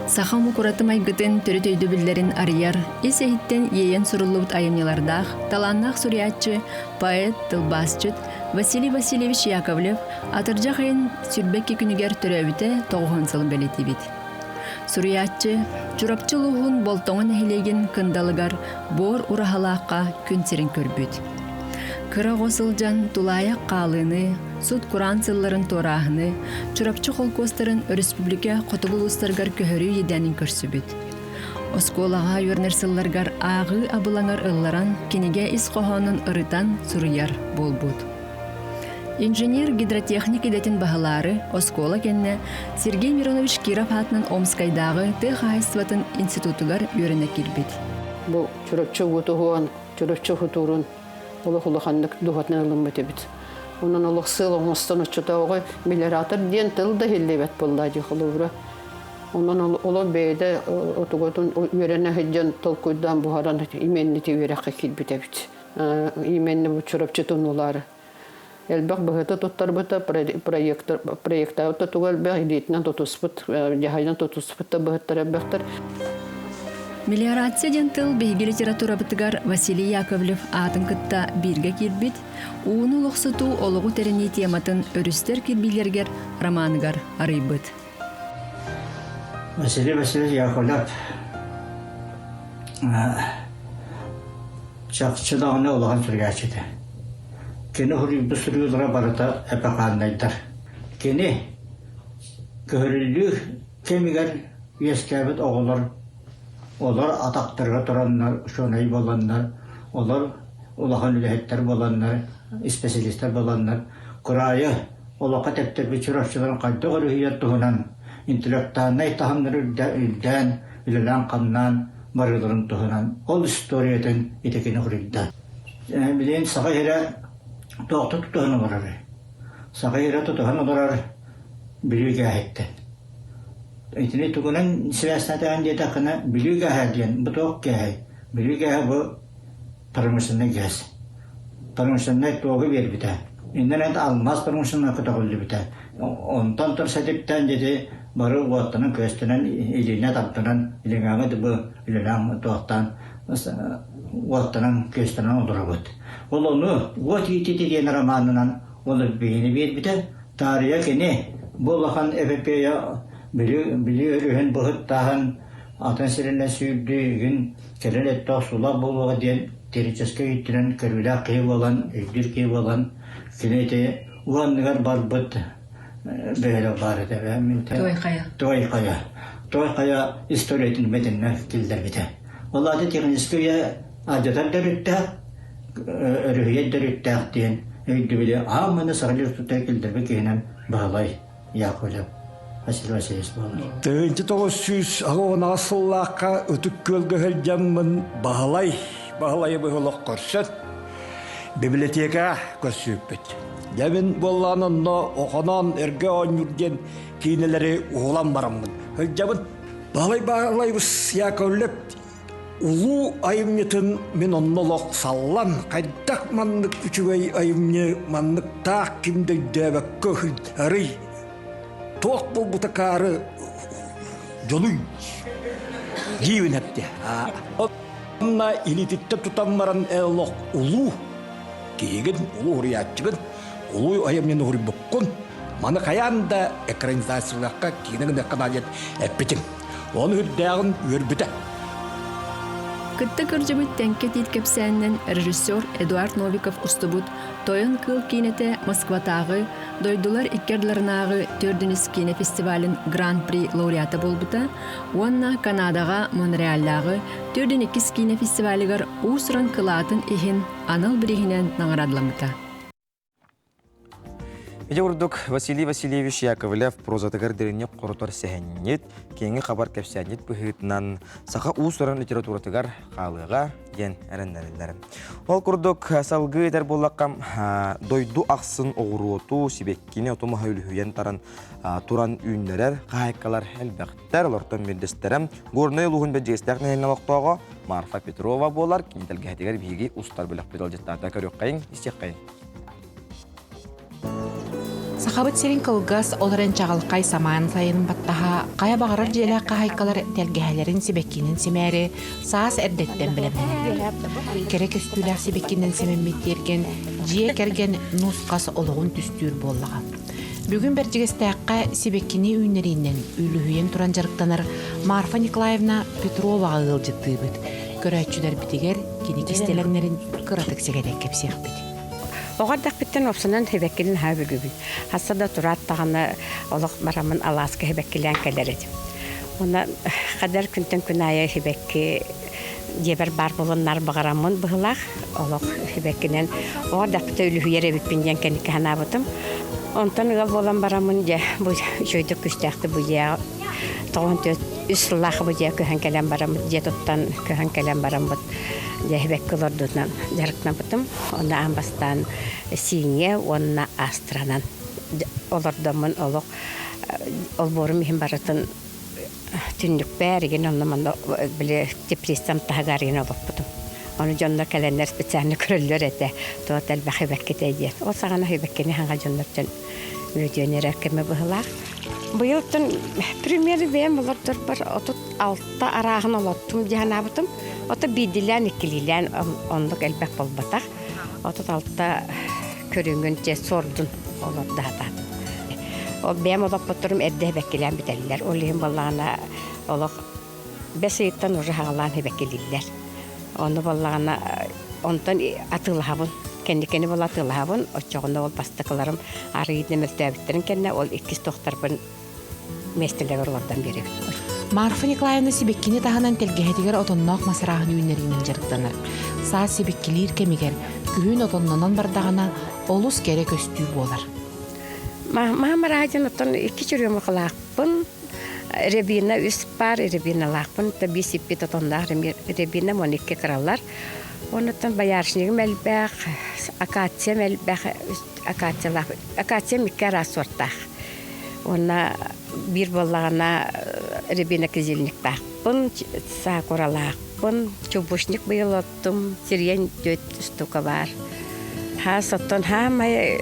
Саха омук ураты майгытын төрүт өйдөбүллэрин арыйар, ис-иһиттэн иэйэн суруллубут айымньылардаах, талааннаах суруйааччы, поэт, тылбаасчыт Василий Васильевич Яковлев атырдьах ыйын 22 күнүгэр төрөөбүтэ тоҕуһун сылын бэлиэтиибит. Суруйааччы Чурапчы улууһун Болтоҥо нэһилиэгин Кындалыгар Буор Ураһалаахха күн сирин көрбүт. Кыра оҕо сылдьан тулаайах хаалыыны, сут-кураан сылларын туорааһыны, Чурапчы холкуостарын өрөспүүбүлүкэ хотугу улуустарыгар көһөрүү иэдээнин көрсүбүт. Оскуолаҕа үөрэнэр сылларыгар ааҕыы абылаҥар ылларан, кинигэ ис хоһоонун ырытан суруйар буолбут. Инженер-гидротехник идэтин баһылаары оскуола кэннэ Сергей Миронович Киров аатынан Омскайдааҕы тыа хаһаайыстыбатын институтугар үөрэнэ киирбит.
Бу Чурапчы уотуһуон, Чурапчы хутуурун олох улаханнык дууһатынан ылыммыт эбит. Онон олох сыал оҥостон оччотооҕу мелиоратор диэн тыл да иһиллибэт буолла дии холобура. Онон олох бэйэтэ отугутун үөрэнэ сылдьан толкуйдаан буһаран именнити үөрэххэ киирбит эбит. Именни бу Чурапчы туннулаары. Элбэх быһыты туттарбыта, проектаабыт тутуга элбэх, илиитинэн тутуспут, дьаһайынан тутуспут да быһыттар элбэхтэр.
Мелиорация диэн тыл биһиги литературабытыгар Василий Яковлев аатын кытта бииргэ киирбит ууну олохсутуу олоҕу тэринии тематын өрүстэр кирбиилэригэр романыгар арыйбыт.
Василий Васильевич Яковлев чахчы даҕаны улахан суруйааччы этэ. Кини суруйбут суруйуулара барыта эпохальнайдар. Кини көһөрүллүү кэмигэр үөскээбит оҕолор олор атахтарыгар тураннар, учуонай буоланнар, олор улахан үлэһиттэр буоланнар, испэсэлиистэр буоланнар, кыраайы олоххо тэптэрбит чурапчыларын хайдах өрүһүйэр туһунан интеллектуальнай таһымнары үрдээн, үлэлээн-хамнаан барыыларын туһунан ол историятын ити кини суруйда. Билигин Саха сирэ. Туохта тутуһан олоророй? Саха сирэ тутуһан олорор Бүлүү кээһиттэн. Итини тугунан сибээстэтэҕин диэтэххинэ, Бүлүү кээһэ диэн бу туох кээһэй? Бүлүү кээһэ бу промышленнай gas. Промышленнай туогу биэрбитэ. Иннинэ алмаас промышленнай көтөҕүллүбүтэ. Онтон тур сэтиптээн дьэти бары уоттанан-күөстэнэн, илиинэ тартанан, илиҥээҕи бу үлэлээн туохтаан уоттанан-күөстэнэн олоробут. Ол ону «Уот иитити» диэн романынан ол биһини биэрбитэ. Таарыйа кини бу улахан эпопея Бүлүү, Бүлүү өрүһүн быһыттааһын атын сиринэн сүүрдүү игин кэлин өттөөх сулах буолуоҕа диэн теоретическай өттүнэн көрүүлээх киһи буолан, өйдүүр киһи буолан кини ити уу анныгар барбыт бөһүөлэк баар этэ.
Той хайа.
Той хайа. Той хайа историятын бэтиннэ киллэрбитэ. Ол аата техническэй үйэ алдьатар төрүттээх, өрүһүйэр төрүттээх диэн өйдөбүлү аан маны саха литературата киллэрбит киһинэн Баһылай Яковлев Василий Васильевич буолар.
1998 сыллаахха Ытык Күөлгэ сылдьаммын Баһылай Баһылайы быһылах көрсөн библиотека көрсүппүт. Дьэ мин буоллаан онно Охоноон эргэ оонньуур диэн киинэлэри уһулан бараммын сылдьабын. Баһылай Баһылайбыс Яковлев улуу айымньытын мин онно олох саллан, хайдах маннык үчүгэй айымньы манныктаах ким да өйдөөбөккө арый туох буолбута каары дьонуй диибин эптэ. Онно илиититтэн тутан баран олох улуу киһигин, улуу уруйааччыгын, улуу айымньыны уруйбуккун, маны хайаан да экранизациялыахха, киинэ гыныахха наада диэн эппитим. Ону үрдээҕин үөрбүтэ.
Кытта кырдьыбыт Тэҥкэ тиит кэпсээнинэн режиссер Эдуард Новиков устубут «Тойон кыыл» киинэтэ Москватааҕы, дойдулар икки ардыларынааҕы төрдүнүс киинэ фестивалын Гран-при лауреата буолбута уонна Канадаҕа Монреаллааҕы төрдүн иккис киинэ фестивалыгар уус-уран кылаатын иһин анал бирииһинэн наҕараадаламмыта.
Ити курдук Василий Васильевич Яковлев прозатыгар дириҥник хорутар сэһэнньит, киэҥи хабар кэпсээнньит быһыытынан саха уус-уран литературатыгар хаалыаҕа диэн эрэннэрэллэр. Ол курдук салгыы этэр буоллахха, дойду ахсын оҕуруоту, сибэккини оту-маһы үлүһүйэн таран туран үүннэрэр хаһаайкалар элбэхтэр. Олортон биирдэстэрэ Горнай улууһун бэрдьигэстээх нэһилиэнньэ олохтооҕо Марфа Петрова буолар. Кини тэлгэһэтигэр биһиги устар бөлөхпүт ыалдьыттаата көрүөххэйиҥ, истиэххэйиҥ.
Сахабыт сирин кылгас, ол эрэн чаҕылхай самаан сайынын баттаһа, хайа баҕарар дьиэлээх хаһаайкалар тэлгэһэлэрин сибэккинэн симээри саас эрдэттэн бэлэмнэнэллэр. Кэрэ көстүүлээх сибэккинэн симэммит тиэргэн дьиэ кэргэн нус-хас олоҕун түстүүр буоллаҕа. Бүгүн Бэрдьигэстээххэ сибэккини үүннэриинэн үлүһүйэн туран дьарыктанар Марфа Николаевна Петроваҕа ыалдьыттыыбыт. Көрөөччүлэрбитигэр кини кистэлэҥнэрин кыратык сэгэтэн кэпсиэхпит.
Оҕо эрдэхпиттэн уопсанан һибэккини наһаа бүгүбүн. Хасса да тураат даҕаны олох бараммын алааска һибэккилээн кэлэр этим. Уонна хадэр күнтэн күн аайы һибэкки дьиэбэр баар буоланнар баҕараммын быһылаах олох һибэккинэн оҕо эрдэхпитэ үлүһүйэр эбиппин диэн кэнникки санаабытым. Онтон ыал буолан бараммын дьэ бу үчүгэйдик күстээхтик бу дьиэҕэ 94 үс сыллаах бу дьиэ көһөн кэлэн бараммыт дьиэ туттан көһөн кэлэн бараммыт дьэ һибэкки олордуутунан дьарыктаммытым. Онно аан бастаан сииньэ уонна астранан олордоммун олох олбуорум иһин барытын түннүкпэр игин онно манна били теплицам таһыгар игин олоппутум. Ону дьоннор кэлэннэр специально көрөллөр этэ. Туот элбэх хибэккитэ диэн. Ол саҕана хибэккини хаҥа дьоннортон үөдүөн эрэр кэмэ быһылаах. Быйылтан примеры бэйэм олордорбор 36 арааһын олоттум дии санаабытым. Ото биирдилээн, иккилиилээн оннук элбэх буолбатах. 36 көрүҥүн дьэ сордун олордо сатаатым. Ол бэйэм олоппутторум эрдэ эбэккилээн бүтэллэр. Ол иһин буоллаҕына олох бэс ыйыттан уже хаҕалаан эбэккилииллэр. Ону буоллаҕына онтон атыылаһабын. Кэнникини була атыылаһабын. Оччоҕуна ол бастакыларым арыйдым мөлтөөбүттэрин кэннэ ол иккис тохтарбын миэстэлэригэр олордон биэрэбин.
Марфа Николаевна сибэккини таһынан тэлгэһэтигэр отонноох мас арааһын үүннэриинэн дьарыктанар. Саас сибэккилиир кэмигэр күһүн отоннонон бардаҕына олус кэрэ көстүү буолар.
Маһам арааһа оттон икки чурюмахалаахпын, рябина үс паар рябиналаахпын, биир сиппит отонноох рябина 12 кыралар. Оннуттан боярышнигым элбэх, акациям элбэх, акациялаах. Акациям икки араас суортаах. Уонна биир буоллаҕына рябина кизильниктаахпын, сакуралаахпын, чубушник быйыл оттум, сирийэн түөрт штука баар. Хаас оттон хаамай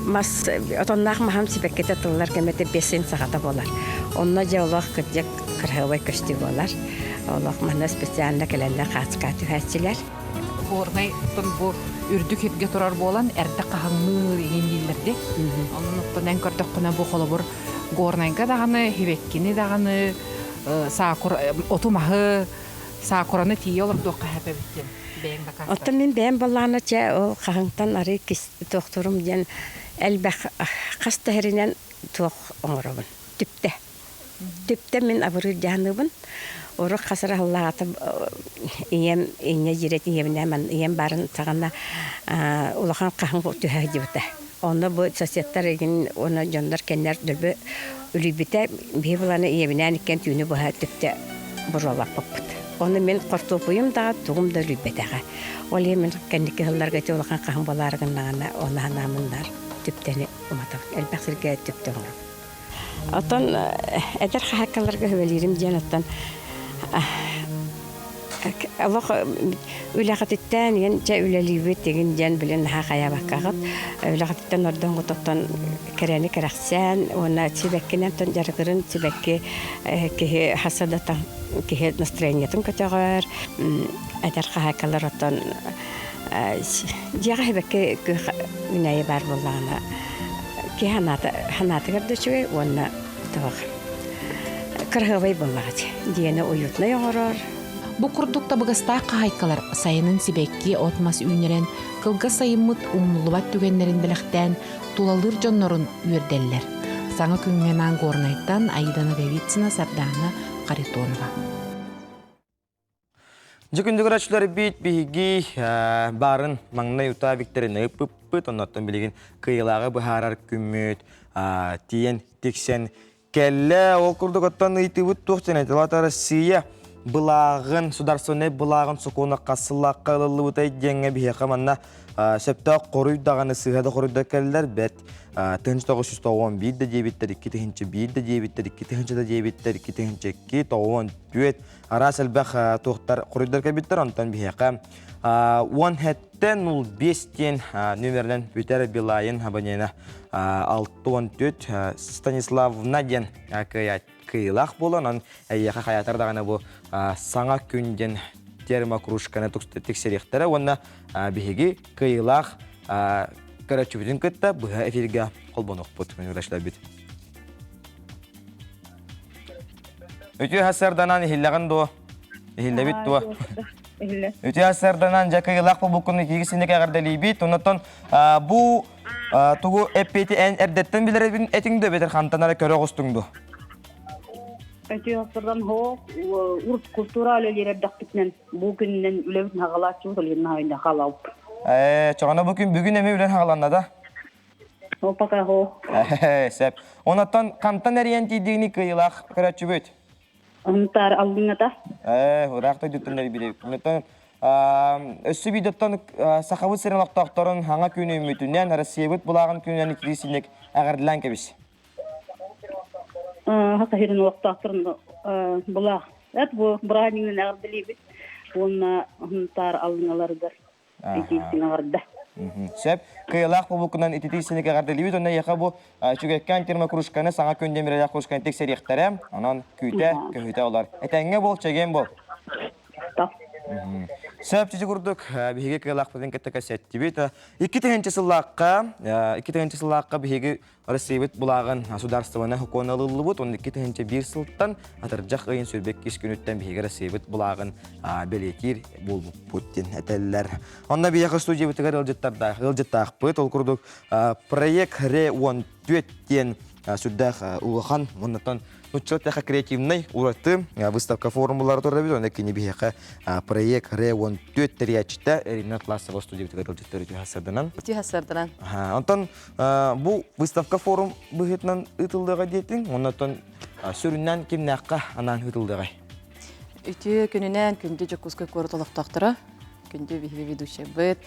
мас отонноох маһым сибэккитэ тыллар кэмэтэ бесин саҕата буолар. Онно дьэ олох кырдьык кыраһыабай көстүү буолар. Олох манна специально кэлэннэр хаацка түһээччилэр.
Горнай бу үрдүк иргэ турар буолан эрдэ хаһыҥныыр иһин дииллэрди. Оннуттан эн көрдөххүнэ бу холобур Горнайга даҕаны, Хибеккини даҕаны, саакур оту-маһы саакураны тиийэ олордуохха сөп эбит диэн бэйэҥ дакаастар.
Оттон мин бэйэм баллаана чэ ол хаһыҥтан арыы туохтурум диэн элбэх хас да сиринэн туох оҥоробун түптэ. Түптэ мин абырыыр дьаһаныбын. Урут хас эрэ сыллааҕыта ийэм инньэ дьиэрэт ийэбинээн ийэм баарын саҕана улахан хаһыҥ түһэ сылдьыбыта. Онно бу соседтар игин уонна дьоннор кэннэр дөлбө үлүйбүтэ биһи буланы ийэбинээн иккиэн түүнү быһа түптэ буруолаппыппыт. Ону мин хортуоппуйум да тугум да үлүйбэтэҕэ. Ол иһин мин кэнники сылларга ити улахан хаһыҥ буолаары гыннаҕына ону санаамыннар түптэни уматабын. Элбэх сиргэ түптэ оҥоробун. Оттон эдэр хаһаайкаларга сүбэлиирим диэн оттон олох үлэҕититтэн игин чэ үлэлиибит игин диэн билин наһаа хайаабаккаҕыт үлэҕититтэн ордоҥҥут оттон кэрэни кэрэхсээн уонна сибэккинэн тон дьарыгырын сибэкки киһи хаса да киһи настроениетын көтөҕөр эдэр хаһаайкалар оттон дьиэҕэ сибэкки күөх үүнээйи баар буоллаҕына киһи санаата санаатыгар да үчүгэй уонна туох кыраһыабай буоллаҕа дьиэни уютнай оҥорор.
Бу курдук табыгастаах хаһаайкалар сайынын сибэкки от-мас үүннэрэн, кылгас сайыммыт умнуллубат түгэннэрин бэлэхтээн, тулалыыр дьоннорун үөрдэллэр. Саҥа күҥҥэ анаан Горнайтан Аида Ноговицына, Сардаана Харитонова.
Дьэ күндү көрөөччүлэрбит биһиги баарын маҥнай утаа викторина ыыппыппыт, оннуттан билигин кыайыылааҕы быһаарар күммүт тиийэн тиксэн кэллэ. Ол курдук оттон ыйытыыбыт туох диэн этилата Россия былааҕын, сударственнай былааҕын сокуона хас сыллаахха ылыллыбытай диэҥҥэ биһиэхэ манна сөптөөх хоруй даҕаны сыыһа да хоруйдар кэллэр бэрт 1991 да диэбиттэр, 2001 да диэбиттэр, 2000 да диэбиттэр, 2002, 94 араас элбэх туохтар хоруйдар кэлбиттэр онтон биһиэхэ 17 05 диэн нүөмэринэн бүтэр Билайын абонена 64 Станиславна диэн кыайыылаах буолан онон эйиэхэ хайаатар даҕаны бу саҥа күн диэн термокружканы тиксэриэхтэрэ уонна биһиги кыайыылаах көрөөччүбүтүн кытта быһа эфиргэ холбонуохпут күнү Үтүө сарсыарданан иһиллэҕин дуо? Иһиллэбит дуо? Үтүө сарсыарданан дьэ кыйылаах буолбуккун икиги синник эҕэрдэлиибит. Оннотон бу тугу эппиэти эн эрдэттэн билэрбин этиҥ дуо эбэтэр хантан эрэ көрө оҕустуҥ дуо?
Үтүө сарсыардан хоо урут культура үлэлиир эрдэхпитинэн бу күнүнэн үлэбит хагалааччыбыт ол иһин хаалабыт.
Ээ, чоҕоно бу күн бүгүн эмиэ үлэн хагаланна да?
Ол пока хоо.
Сөп. Онотон хантан эрийэн тиийдигини кыайыылаах көрөөччүбүт?
Онтаар аллыҥата.
Ээ, ыраах дойдуттан эрийбит. Онтон өссө видеоттан Сахабыт сирин олохтоохторун хаҥа күн үүммүтүнэн Россиябыт булааҕын күнүнэн итии синник эҕэрдэлээн кэбис.
Саха сирин олохтоохторун булаах. Эт бу бырааһынньыгынан эҕэрдэлиибит. Уонна Хунтаар аллыҥаларыгар итиитин аҕарда.
Сөп. Кыайылаах буолбуккунан ититии синик эҕэрдэлиибит. Онно эйиэхэ бу үчүгэйкээн термокружканы саҥа күн демирэлээх кружканы тиксэриэхтэрэ. Онон күүтэ, көһүтэ олор. Этэҥҥэ буол, чэгиэн буол. Сөп чичи курдук биһиги кыалаахпытын кытта кэсэттибит. 2000 сыллаахха, 2000 сыллаахха биһиги Россиябыт былааҕын судаарыстыбаннай сокуона ылыллыбыт. 12 1001 сылтан атырдьах ыйын 22 күнүттэн биһиги Россиябыт былааҕын бэлиэтиир буолбуппут диэн этэллэр. Онно биһиэхэ студиябытыгар ыалдьыттардаах ыалдьыттаахпыт. Ол курдук проект РЕ 14 диэн сүрдээх улахан оннуттан нучча тэхэ креативный ураты выставка форумулары турабыт. Онно кини биһиэхэ проект РЕ 14 тэрийээччитэ Ирина Атласова студиябытыгар ыалдьыттар үтүө сарданан.
Үтүө сарданан.
Онтон бу выставка форум быһыытынан ыытыллыаҕа диэтиҥ, оннотон сүрүннээн кимнээххэ анаан ыытыллыаҕай?
Үтүө күнүнэн күндү Дьокуускай куорат олохтоохторо.
Күндү биһиги ведущайбыт.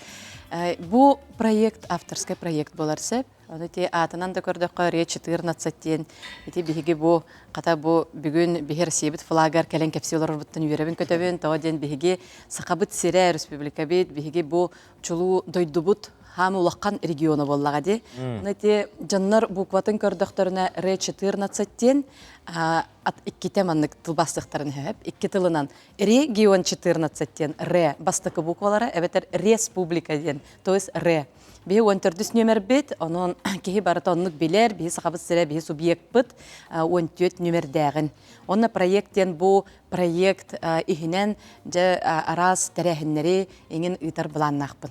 Бу проект авторский проект болар сеп. Оны ти атынан да көрдөхкө Ре 14 диэн ити биһиги бу хата бу бүгүн биһи Россиябыт флагар кэлэн кэпсии олорорбуттан үөрэбин көтөбүн. Тоҕо диэн биһиги Сахабыт сирэ республикабыт биһиги бу чулуу дойдубут хаам улахан региона буоллаҕа дии. Оны ити дьоннор букватын көрдөхтөрүнэ Ре 14 диэн ат иккитэ маннык тылбаастыахтарын сөп. Икки тылынан регион 14 диэн ре бастакы буквалара эбэтэр республика диэн, то есть ре. Биһи 14 нүөмэрбит, онон киһи барыта оннук билэр, биһи сахабыт сирэ, биһи субъекпыт 14 нүөмэрдээҕин. Онно проект диэн бу проект иһинэн дьэ араас тэрээһиннэри иҥин ыытар былааннаахпын.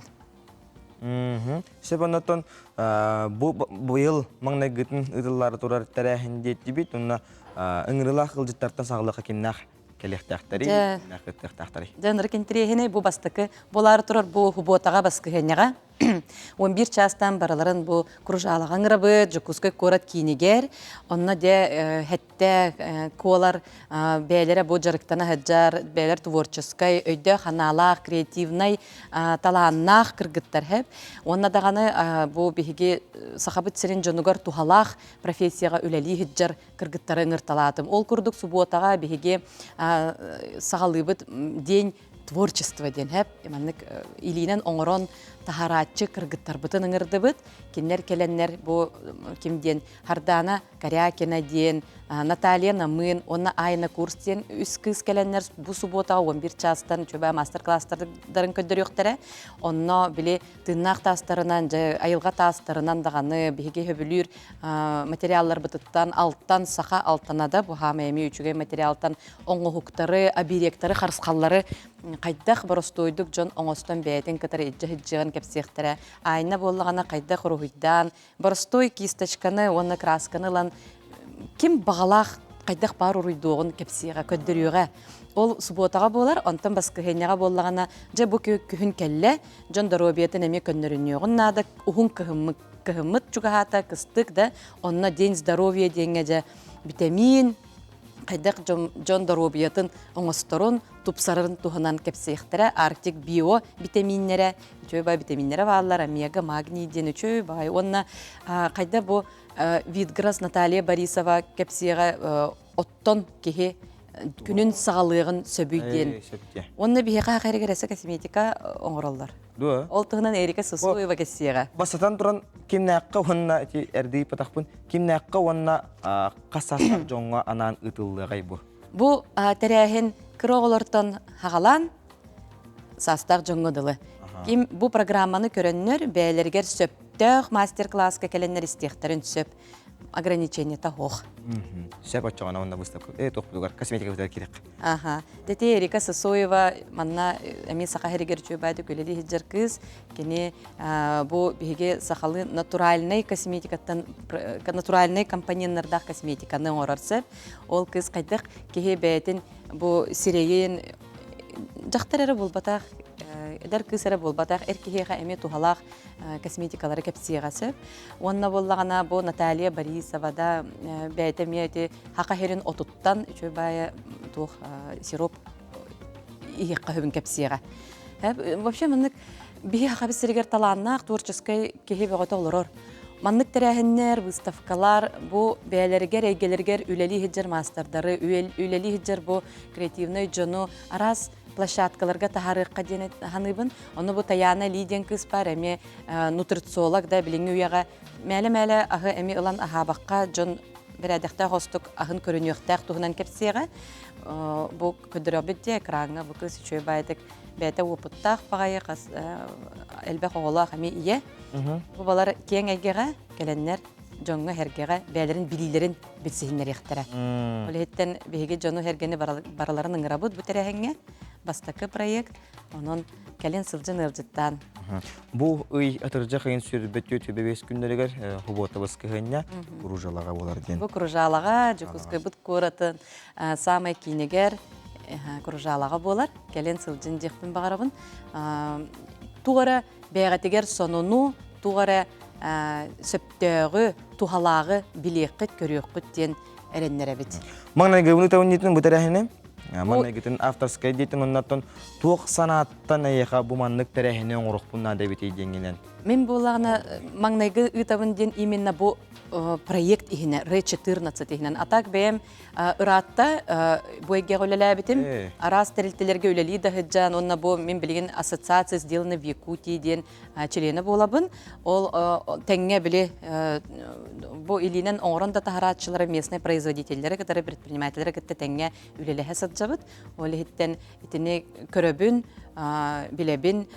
Сөп оннотон бу быйыл маҥнайгытын ыытыллаары турар тэрээһин диэттибит, онно ыҥырыылаах ыалдьыттартан саҕалыахха кимнээх кэлиэхтээхтэрий, кимнээх кыттыахтаахтарый?
Дьэ, ынырык интэриэһинэй бу бастакы буолаары турар бу субуотаҕа баскыһыанньаҕа 11 чаастан барыларын бу Кружалаҕа ыҥырабыт, Дьокуускай куорат киинигэр. Онно дьэ хэттэ куолар бэйэлэрэ бу дьарыктана сылдьар, бэйэлэр творческай, өйдөөх санаалаах, креативнай, талааннаах кыргыттар хэп. Уонна даҕаны бу биһиги Сахабыт сирин дьонугар туһалаах профессияҕа үлэлии сылдьар кыргыттары ыҥырталаатым. Ол курдук субуотаҕа биһиги саҕалыыбыт день творчество диэн хэп маннык илиинэн оҥорон таһарааччы кыргыттарбытын ыҥырдыбыт. Кинилэр кэлэннэр бу ким диэн Хардаана Корякина диэн, Наталья Намын уонна Айна Курс диэн үс кыыс кэлэннэр бу субуотаҕа 11 чаастан чөбө мастер-класстарын көрдөрүөхтэрэ. Онно били тыыннаах таастарынан, дьэ айылҕа таастарынан даҕаны биһиги сөбүлүүр материалларбытыттан алтан саха алтанада бу хаама эмиэ үчүгэй материалтан оҥоһуктары, оберегтары, харысхаллары хайдах боростуойдук дьон оҥостон бэйэтин кытары илдьэ сылдьыан кэпсиэхтэрэ. Айна буоллаҕына хайдах уруһуйдаан, боростуой кисточканы уонна красканы ылан ким баҕалаах хайдах баар уруйдуоҕун кэпсиэҕэ, көрдөрүөҕэ. Ол субуотаҕа буолар, онтон баскыһыанньаҕа буоллаҕына, дьэ бу күһүн кэллэ, дьон доруобуйатын эмиэ көннөрүнүөҕүн наада, уһун кыһыммыт кыһыммыт чугаһаата, кыстык да, онно День здоровья диэҥҥэ дьэ битэмиин, хайдах дьон доруобуйатын оҥосторун, тупсарарын туһунан кэпсиэхтэрэ. Арктик био битэмииннэрэ, үчүгэй баай битэмииннэрэ бааллар, омега, магний диэн үчүгэй баай. Уонна хайда бу Витграс Наталья Борисова кэпсиэҕэ оттон киһи күнүн саҕалыаҕын сөбүй диэн. Уонна биһиэхэ хахайрыгар эсэ косметика оҥороллор.
Дуо?
Ол туһунан Эрика Сусуева кэссиэҕэ.
Бастатан туран кимнээххэ уонна ити эрдии патахпын кимнээххэ уонна хас саастаах дьоҥҥо анаан ыытыллыаҕай бу?
Бу тэрээһин кыра оҕолортон хаҕалаан саастаах дьоҥҥо дылы. Ким бу программаны көрөннөр бэйэлэригэр сөптөөх мастер-класска кэлэннэр истиэхтэрин сөп. Ограничениета суох.
Сөп оччоҕуна уонна выставка э туохпутугар косметикабытыгар кириэх.
Аха. Тете Эрика Сысоева манна эмиэ саха сиригэр үчүгэй үлэлии сылдьар кыыс. Кини бу биһиги сахалыы натуральнай косметикаттан натуральнай компоненнардаах косметиканы оҥорор сөп. Ол кыыс хайдах киһи бэйэтин бу сирэйин дьахтар эрэ буолбатах, эдэр кыыс эрэ буолбатах, эр киһиэхэ эмиэ туһалаах косметикалары кэпсиэҕэ сөп. Уонна буоллаҕына бу Наталья Борисова да бэйэтэ эмиэ ити хаха сирин отуттан үчүгэй баайа туох сироп иһиэххэ сөбүн кэпсиэҕэ. Вообще маннык биһи хахабыт сиригэр талааннаах творческай киһи бөҕөтө олорор. Маннык тэрээһиннэр, выставкалар бу бэйэлэригэр, эйгэлэригэр үлэлии сылдьар маастардары, үлэлии сылдьар бу креативнай дьону араас площадкаларга таһаарыахха диэн саныыбын. Ону бу Таяна Ли диэн кыыс баар эмиэ нутрициолог да билиҥҥи үйэҕэ мээлэ-мээлэ аһы эмиэ ылан аһаабакка дьон бэрээдэхтээх остук аһын көрүнүөхтээх туһунан кэпсиэҕэ. Бу көрдөрөбүт дии экраҥҥа бу кыыс үчүгэй баайдык бэйэтэ уопуттаах баҕайы хас элбэх оҕолоох эмиэ ийэ. Бу балар киэҥ эйгэҕэ кэлэннэр дьоҥҥо-сэргэҕэ бэйэлэрин билиилэрин билсиһиннэриэхтэрэ. Ол иһиттэн биһиги дьону-сэргэни барыларын ыҥырабыт бу тэрээһиҥҥэ. Бастакы проект, онон кэлин сылдьан ыалдьыттаан.
Бу ый атырдьах ыйын сүрбэт түөтүбэ күннэригэр хубуотабыс кыһынньа Кружалаҕа буолар диэн.
Бу Кружалаҕа Дьокуускайбыт куоратын саамай киинигэр Кружалаҕа буолар. Кэлин сылдьын диэхпин баҕарабын. Туох эрэ бэйэҕитигэр сонуну, туох эрэ сөптөөҕү, туһалааҕы билиэххит, көрүөххүт диэн эрэннэрэбит.
Маҥнайгы ытабын бу тэрээһини. Манныгытын авторскай диэтин оннаттан туох санааттан эйиэхэ бу маннык тэрээһини оҥоруохпун наада эбитий диэҥҥинэн.
Мин буоллаҕына маҥнайгы ыытабын диэн именно бу проект иһинэ Р14 иһинэн. А так бэйэм ыраатта бу эйгэҕэ үлэлээбитим. Араас тэрилтэлэргэ үлэлии да сылдьан, уонна бу мин билигин Ассоциация сделана в Якутии диэн чилиэнэ буолабын. Ол тэҥҥэ били бу илиинэн оҥорон да таһарааччылары местный производителлэри кытары предпринимателлэри кытта тэҥҥэ үлэлэһэ сылдьабыт. Ол иһиттэн итини көрөбүн, билэбин,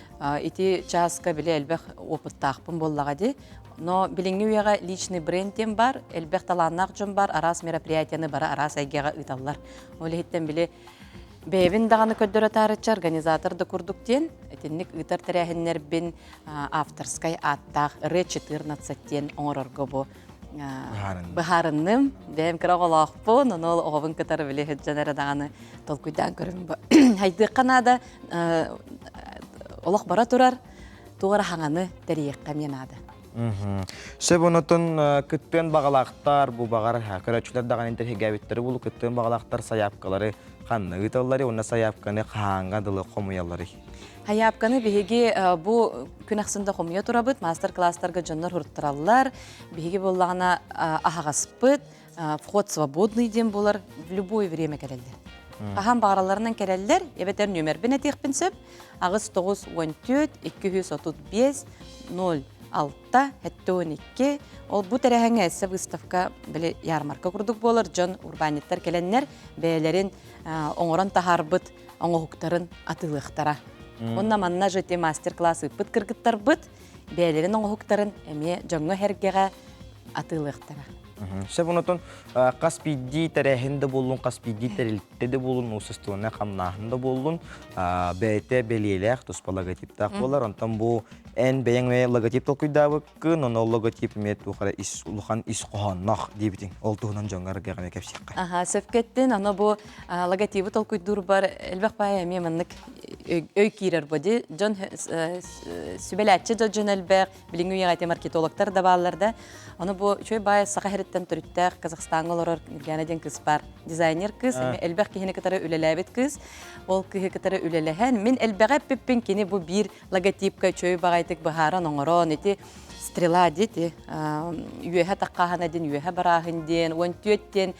ити чааска били элбэх опыттаахпын буоллаҕа дии. Но билиҥҥи үйэҕэ личный бренд диэн бар, элбэх талааннаах дьон бар, араас мероприятияны бары араас эйгэҕэ ыыталлар. Ол иһиттэн били бэйэбин даҕаны көрдөрө таарычча организатор да курдук диэн итинник ыытар тэрээһиннэрбин авторскай ааттаах Р14 диэн оҥорорго бу быһаарынным. Бэйэм кыра оҕолоохпун, ону ол оҕобун кытары били сылдьан эрэ даҕаны толкуйдаан көрүм. Хайдыахха наада, олох бара турар, туох эрэ хаҥаны тэрийиэххэ эмиэ наада.
Сөп онотон кыттыан баҕалаахтар, бу баҕар көрөөччүлэр даҕаны интэриэһиргээбиттэри булу кыттыан баҕалаахтар сайаапкалары ханна ыыталларый уонна сайаапканы хаһааҥҥа дылы хомуйалларый?
Сайаапканы биһиги бу күн ахсын да хомуйа турабыт, маастар-кылаастарга дьоннор хуруттараллар. Биһиги буоллаҕына аһаҕаспыт, вход свободный диэн буолар, в любое время кэлэллэр. Хаһан баҕаралларынан кэлэллэр, эбэтэр нүөмэрбин этиэхпин сөп. 8 9 14 235 0 6 72 Ол бу тэрээһиҥҥэ эссе выставка били ярмарка курдук буолар дьон урбаанньыттар кэлэннэр бэйэлэрин оҥорон таһаарбыт оҥоһуктарын атыылыахтара. Уонна манна же те мастер-класс ыыппыт кыргыттарбыт бэйэлэрин оҥоһуктарын эмиэ дьоҥҥо-сэргэҕэ атыылыахтара.
Сөп онотон хас биирдии тэрээһин да буоллун, хас биирдии тэрилтэ да буоллун, уопсастыбаннай хамнааһын да буоллун, бэйэтэ бэлиэлээх туспа логотиптаах буолар. Онтон бу эн бэйэҥ логотип толкуйдаабыккын, онно логотип эмиэ туох эрэ ис улахан ис хоһоонноох диэбитиҥ. Ол туһунан дьоҥҥо аргыаҕа кэпсиэххэ.
Аха, сөпкө эттин. Аны бу логотибы толкуйдуурбар элбэх баай эмиэ маннык өй киирэр бу ди. Дьон сүбэлээччи да дьон элбэх, билиҥҥи үйэҕэ ити маркетологтар да бааллар да. Ону бу үчүгэй баай саха сириттэн төрүттээх Казахстаҥҥа олорор Нургана диэн кыыс баар. Дизайнер кыыс, эмиэ элбэх киһини кытары үлэлээбит кыыс. Ол кыыһы кытары үлэлэһэн, мин элбэҕи эппиппин кини бу биир логотипка үчүгэй баҕайытык быһааран оҥорон, ити стрела диэти үөһэ таххааһына диэн үөһэ барааһын диэн, 14 диэн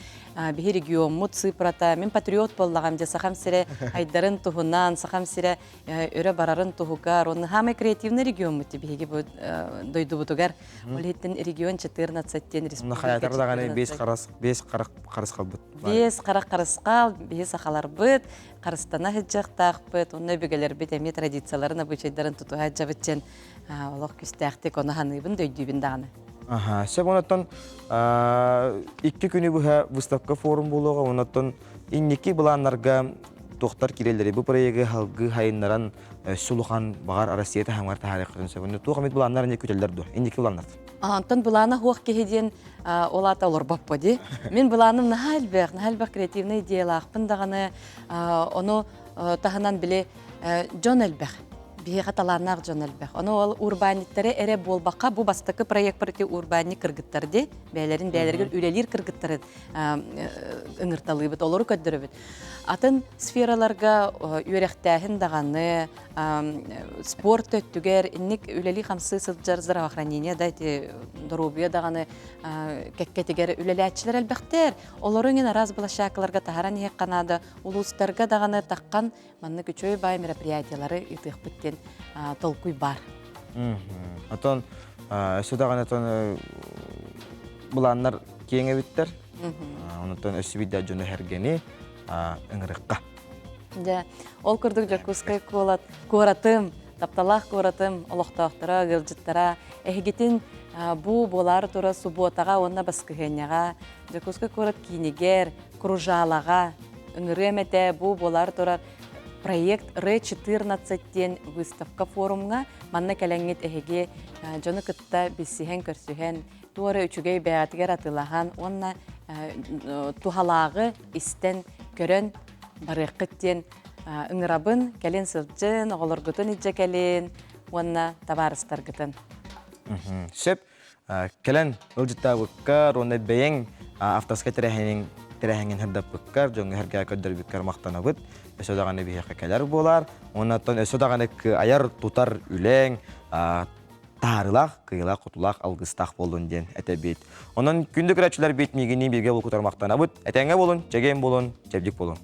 биһи региоммут цифрата. Мин патриот буоллаҕым дьэ Сахам сирэ айдарын туһунан, Сахам сирэ өрө барарын туһугар, онно хаамай креативный региоммут биһиги бу дойдубутугар. Ол иһиттэн регион 14 диэн республика.
Хаятар даҕаны бес харас, бес харах харысхалбыт.
Бес харах харысхал, биһи сахаларбыт, харыстана сылдьыахтаахпыт, онно өбүгэлэрбит эмиэ традицияларын, обычайдарын тутуһа сылдьабыт диэн олох күстээхтик ону саныыбын, дөйдүүбүн даҕаны.
Аха, сөп онотон икки күнү быһа выставка форум буолуоҕа, онотон инники былааннарга туохтар киирэллэрий бу проегы халгыы хайыннаран сулухан баҕар Россия таһымыгар таһаарыаххытын сөп. Онно туох эмит былааннар инники күтэллэр дуо? Инники былааннар.
Онтон былаана хуох киһи диэн ол аата олорбоппо ди. Мин былааным наһаа элбэх, наһаа элбэх креативный идеялаахпын даҕаны ону таһынан били дьон элбэх. Биһиэхэ талааннаах дьон элбэх. Ону ол урбаанньыттары эрэ буолбакка, бу бастакы проект ити урбаанньык кыргыттар ди, бэйэлэрин бэйэлэригэр үлэлиир кыргыттары ыҥырталыыбыт, олору көрдөрөбүт. Атын сфераларга үөрэхтээһин даҕаны, спорт өттүгэр инник үлэлии-хамсыы сылдьар здравоохранение да ити доруобуйа даҕаны кэккэтигэр үлэлээччилэр элбэхтэр. Олору иҥин араас площадкаларга таһааран иһиэххэ наада. Улуустарга даҕаны таххан маннык үчүгэй баай мероприятиялары ыытыахпыт диэн толкуй баар.
Отон өссө даҕаны отон былааннар киэҥ эбиттэр. Онтон өссө биирдэ дьону эргэни ыҥырыкка.
Дьэ, ол курдук Дьокуускай куоратым, тапталаах куоратым олохтоохторо, ыалдьыттара эһигитин бу буолаары тура субуотаҕа уонна баскыһыанньаҕа Дьокуускай куорат киинигэр, Кружалаҕа ыҥырыам этэ бу буолаары турар проект Р14 диэн выставка форумҥа манна кэлэҥҥит эһиги дьону кытта билсиһэн-көрсүһэн туора үчүгэй бэйэҕитигэр атыылаһан уонна туһалааҕы истэн көрөн барыаххыт диэн ыҥырабын. Кэлин сылдьын, оҕолоргутун илдьэ кэлин уонна табаарыстаргытын.
Сөп. Кэлэн ыалдьыттаабыккар уонна бэйэҥ авторскай тэрээһиниҥ тэрээһиҥҥин сырдаппыккар, дьоҥҥо сэргэҕэ көрдөрбүккэр махтанабыт. Өссө даҕаны биһиэхэ кэлэр буолаар. Оннуттан өссө даҕаны айар-тутар үлэҥ, таарылаах, кыайыылаах-хотуулаах, алгыстаах буоллун диэн этэбит. Онон күндү көрөөччүлэрбит миигинниин бииргэ булкутар махтанабыт. Этэҥҥэ буолун, чэгиэн буолун, чэбдик буолун.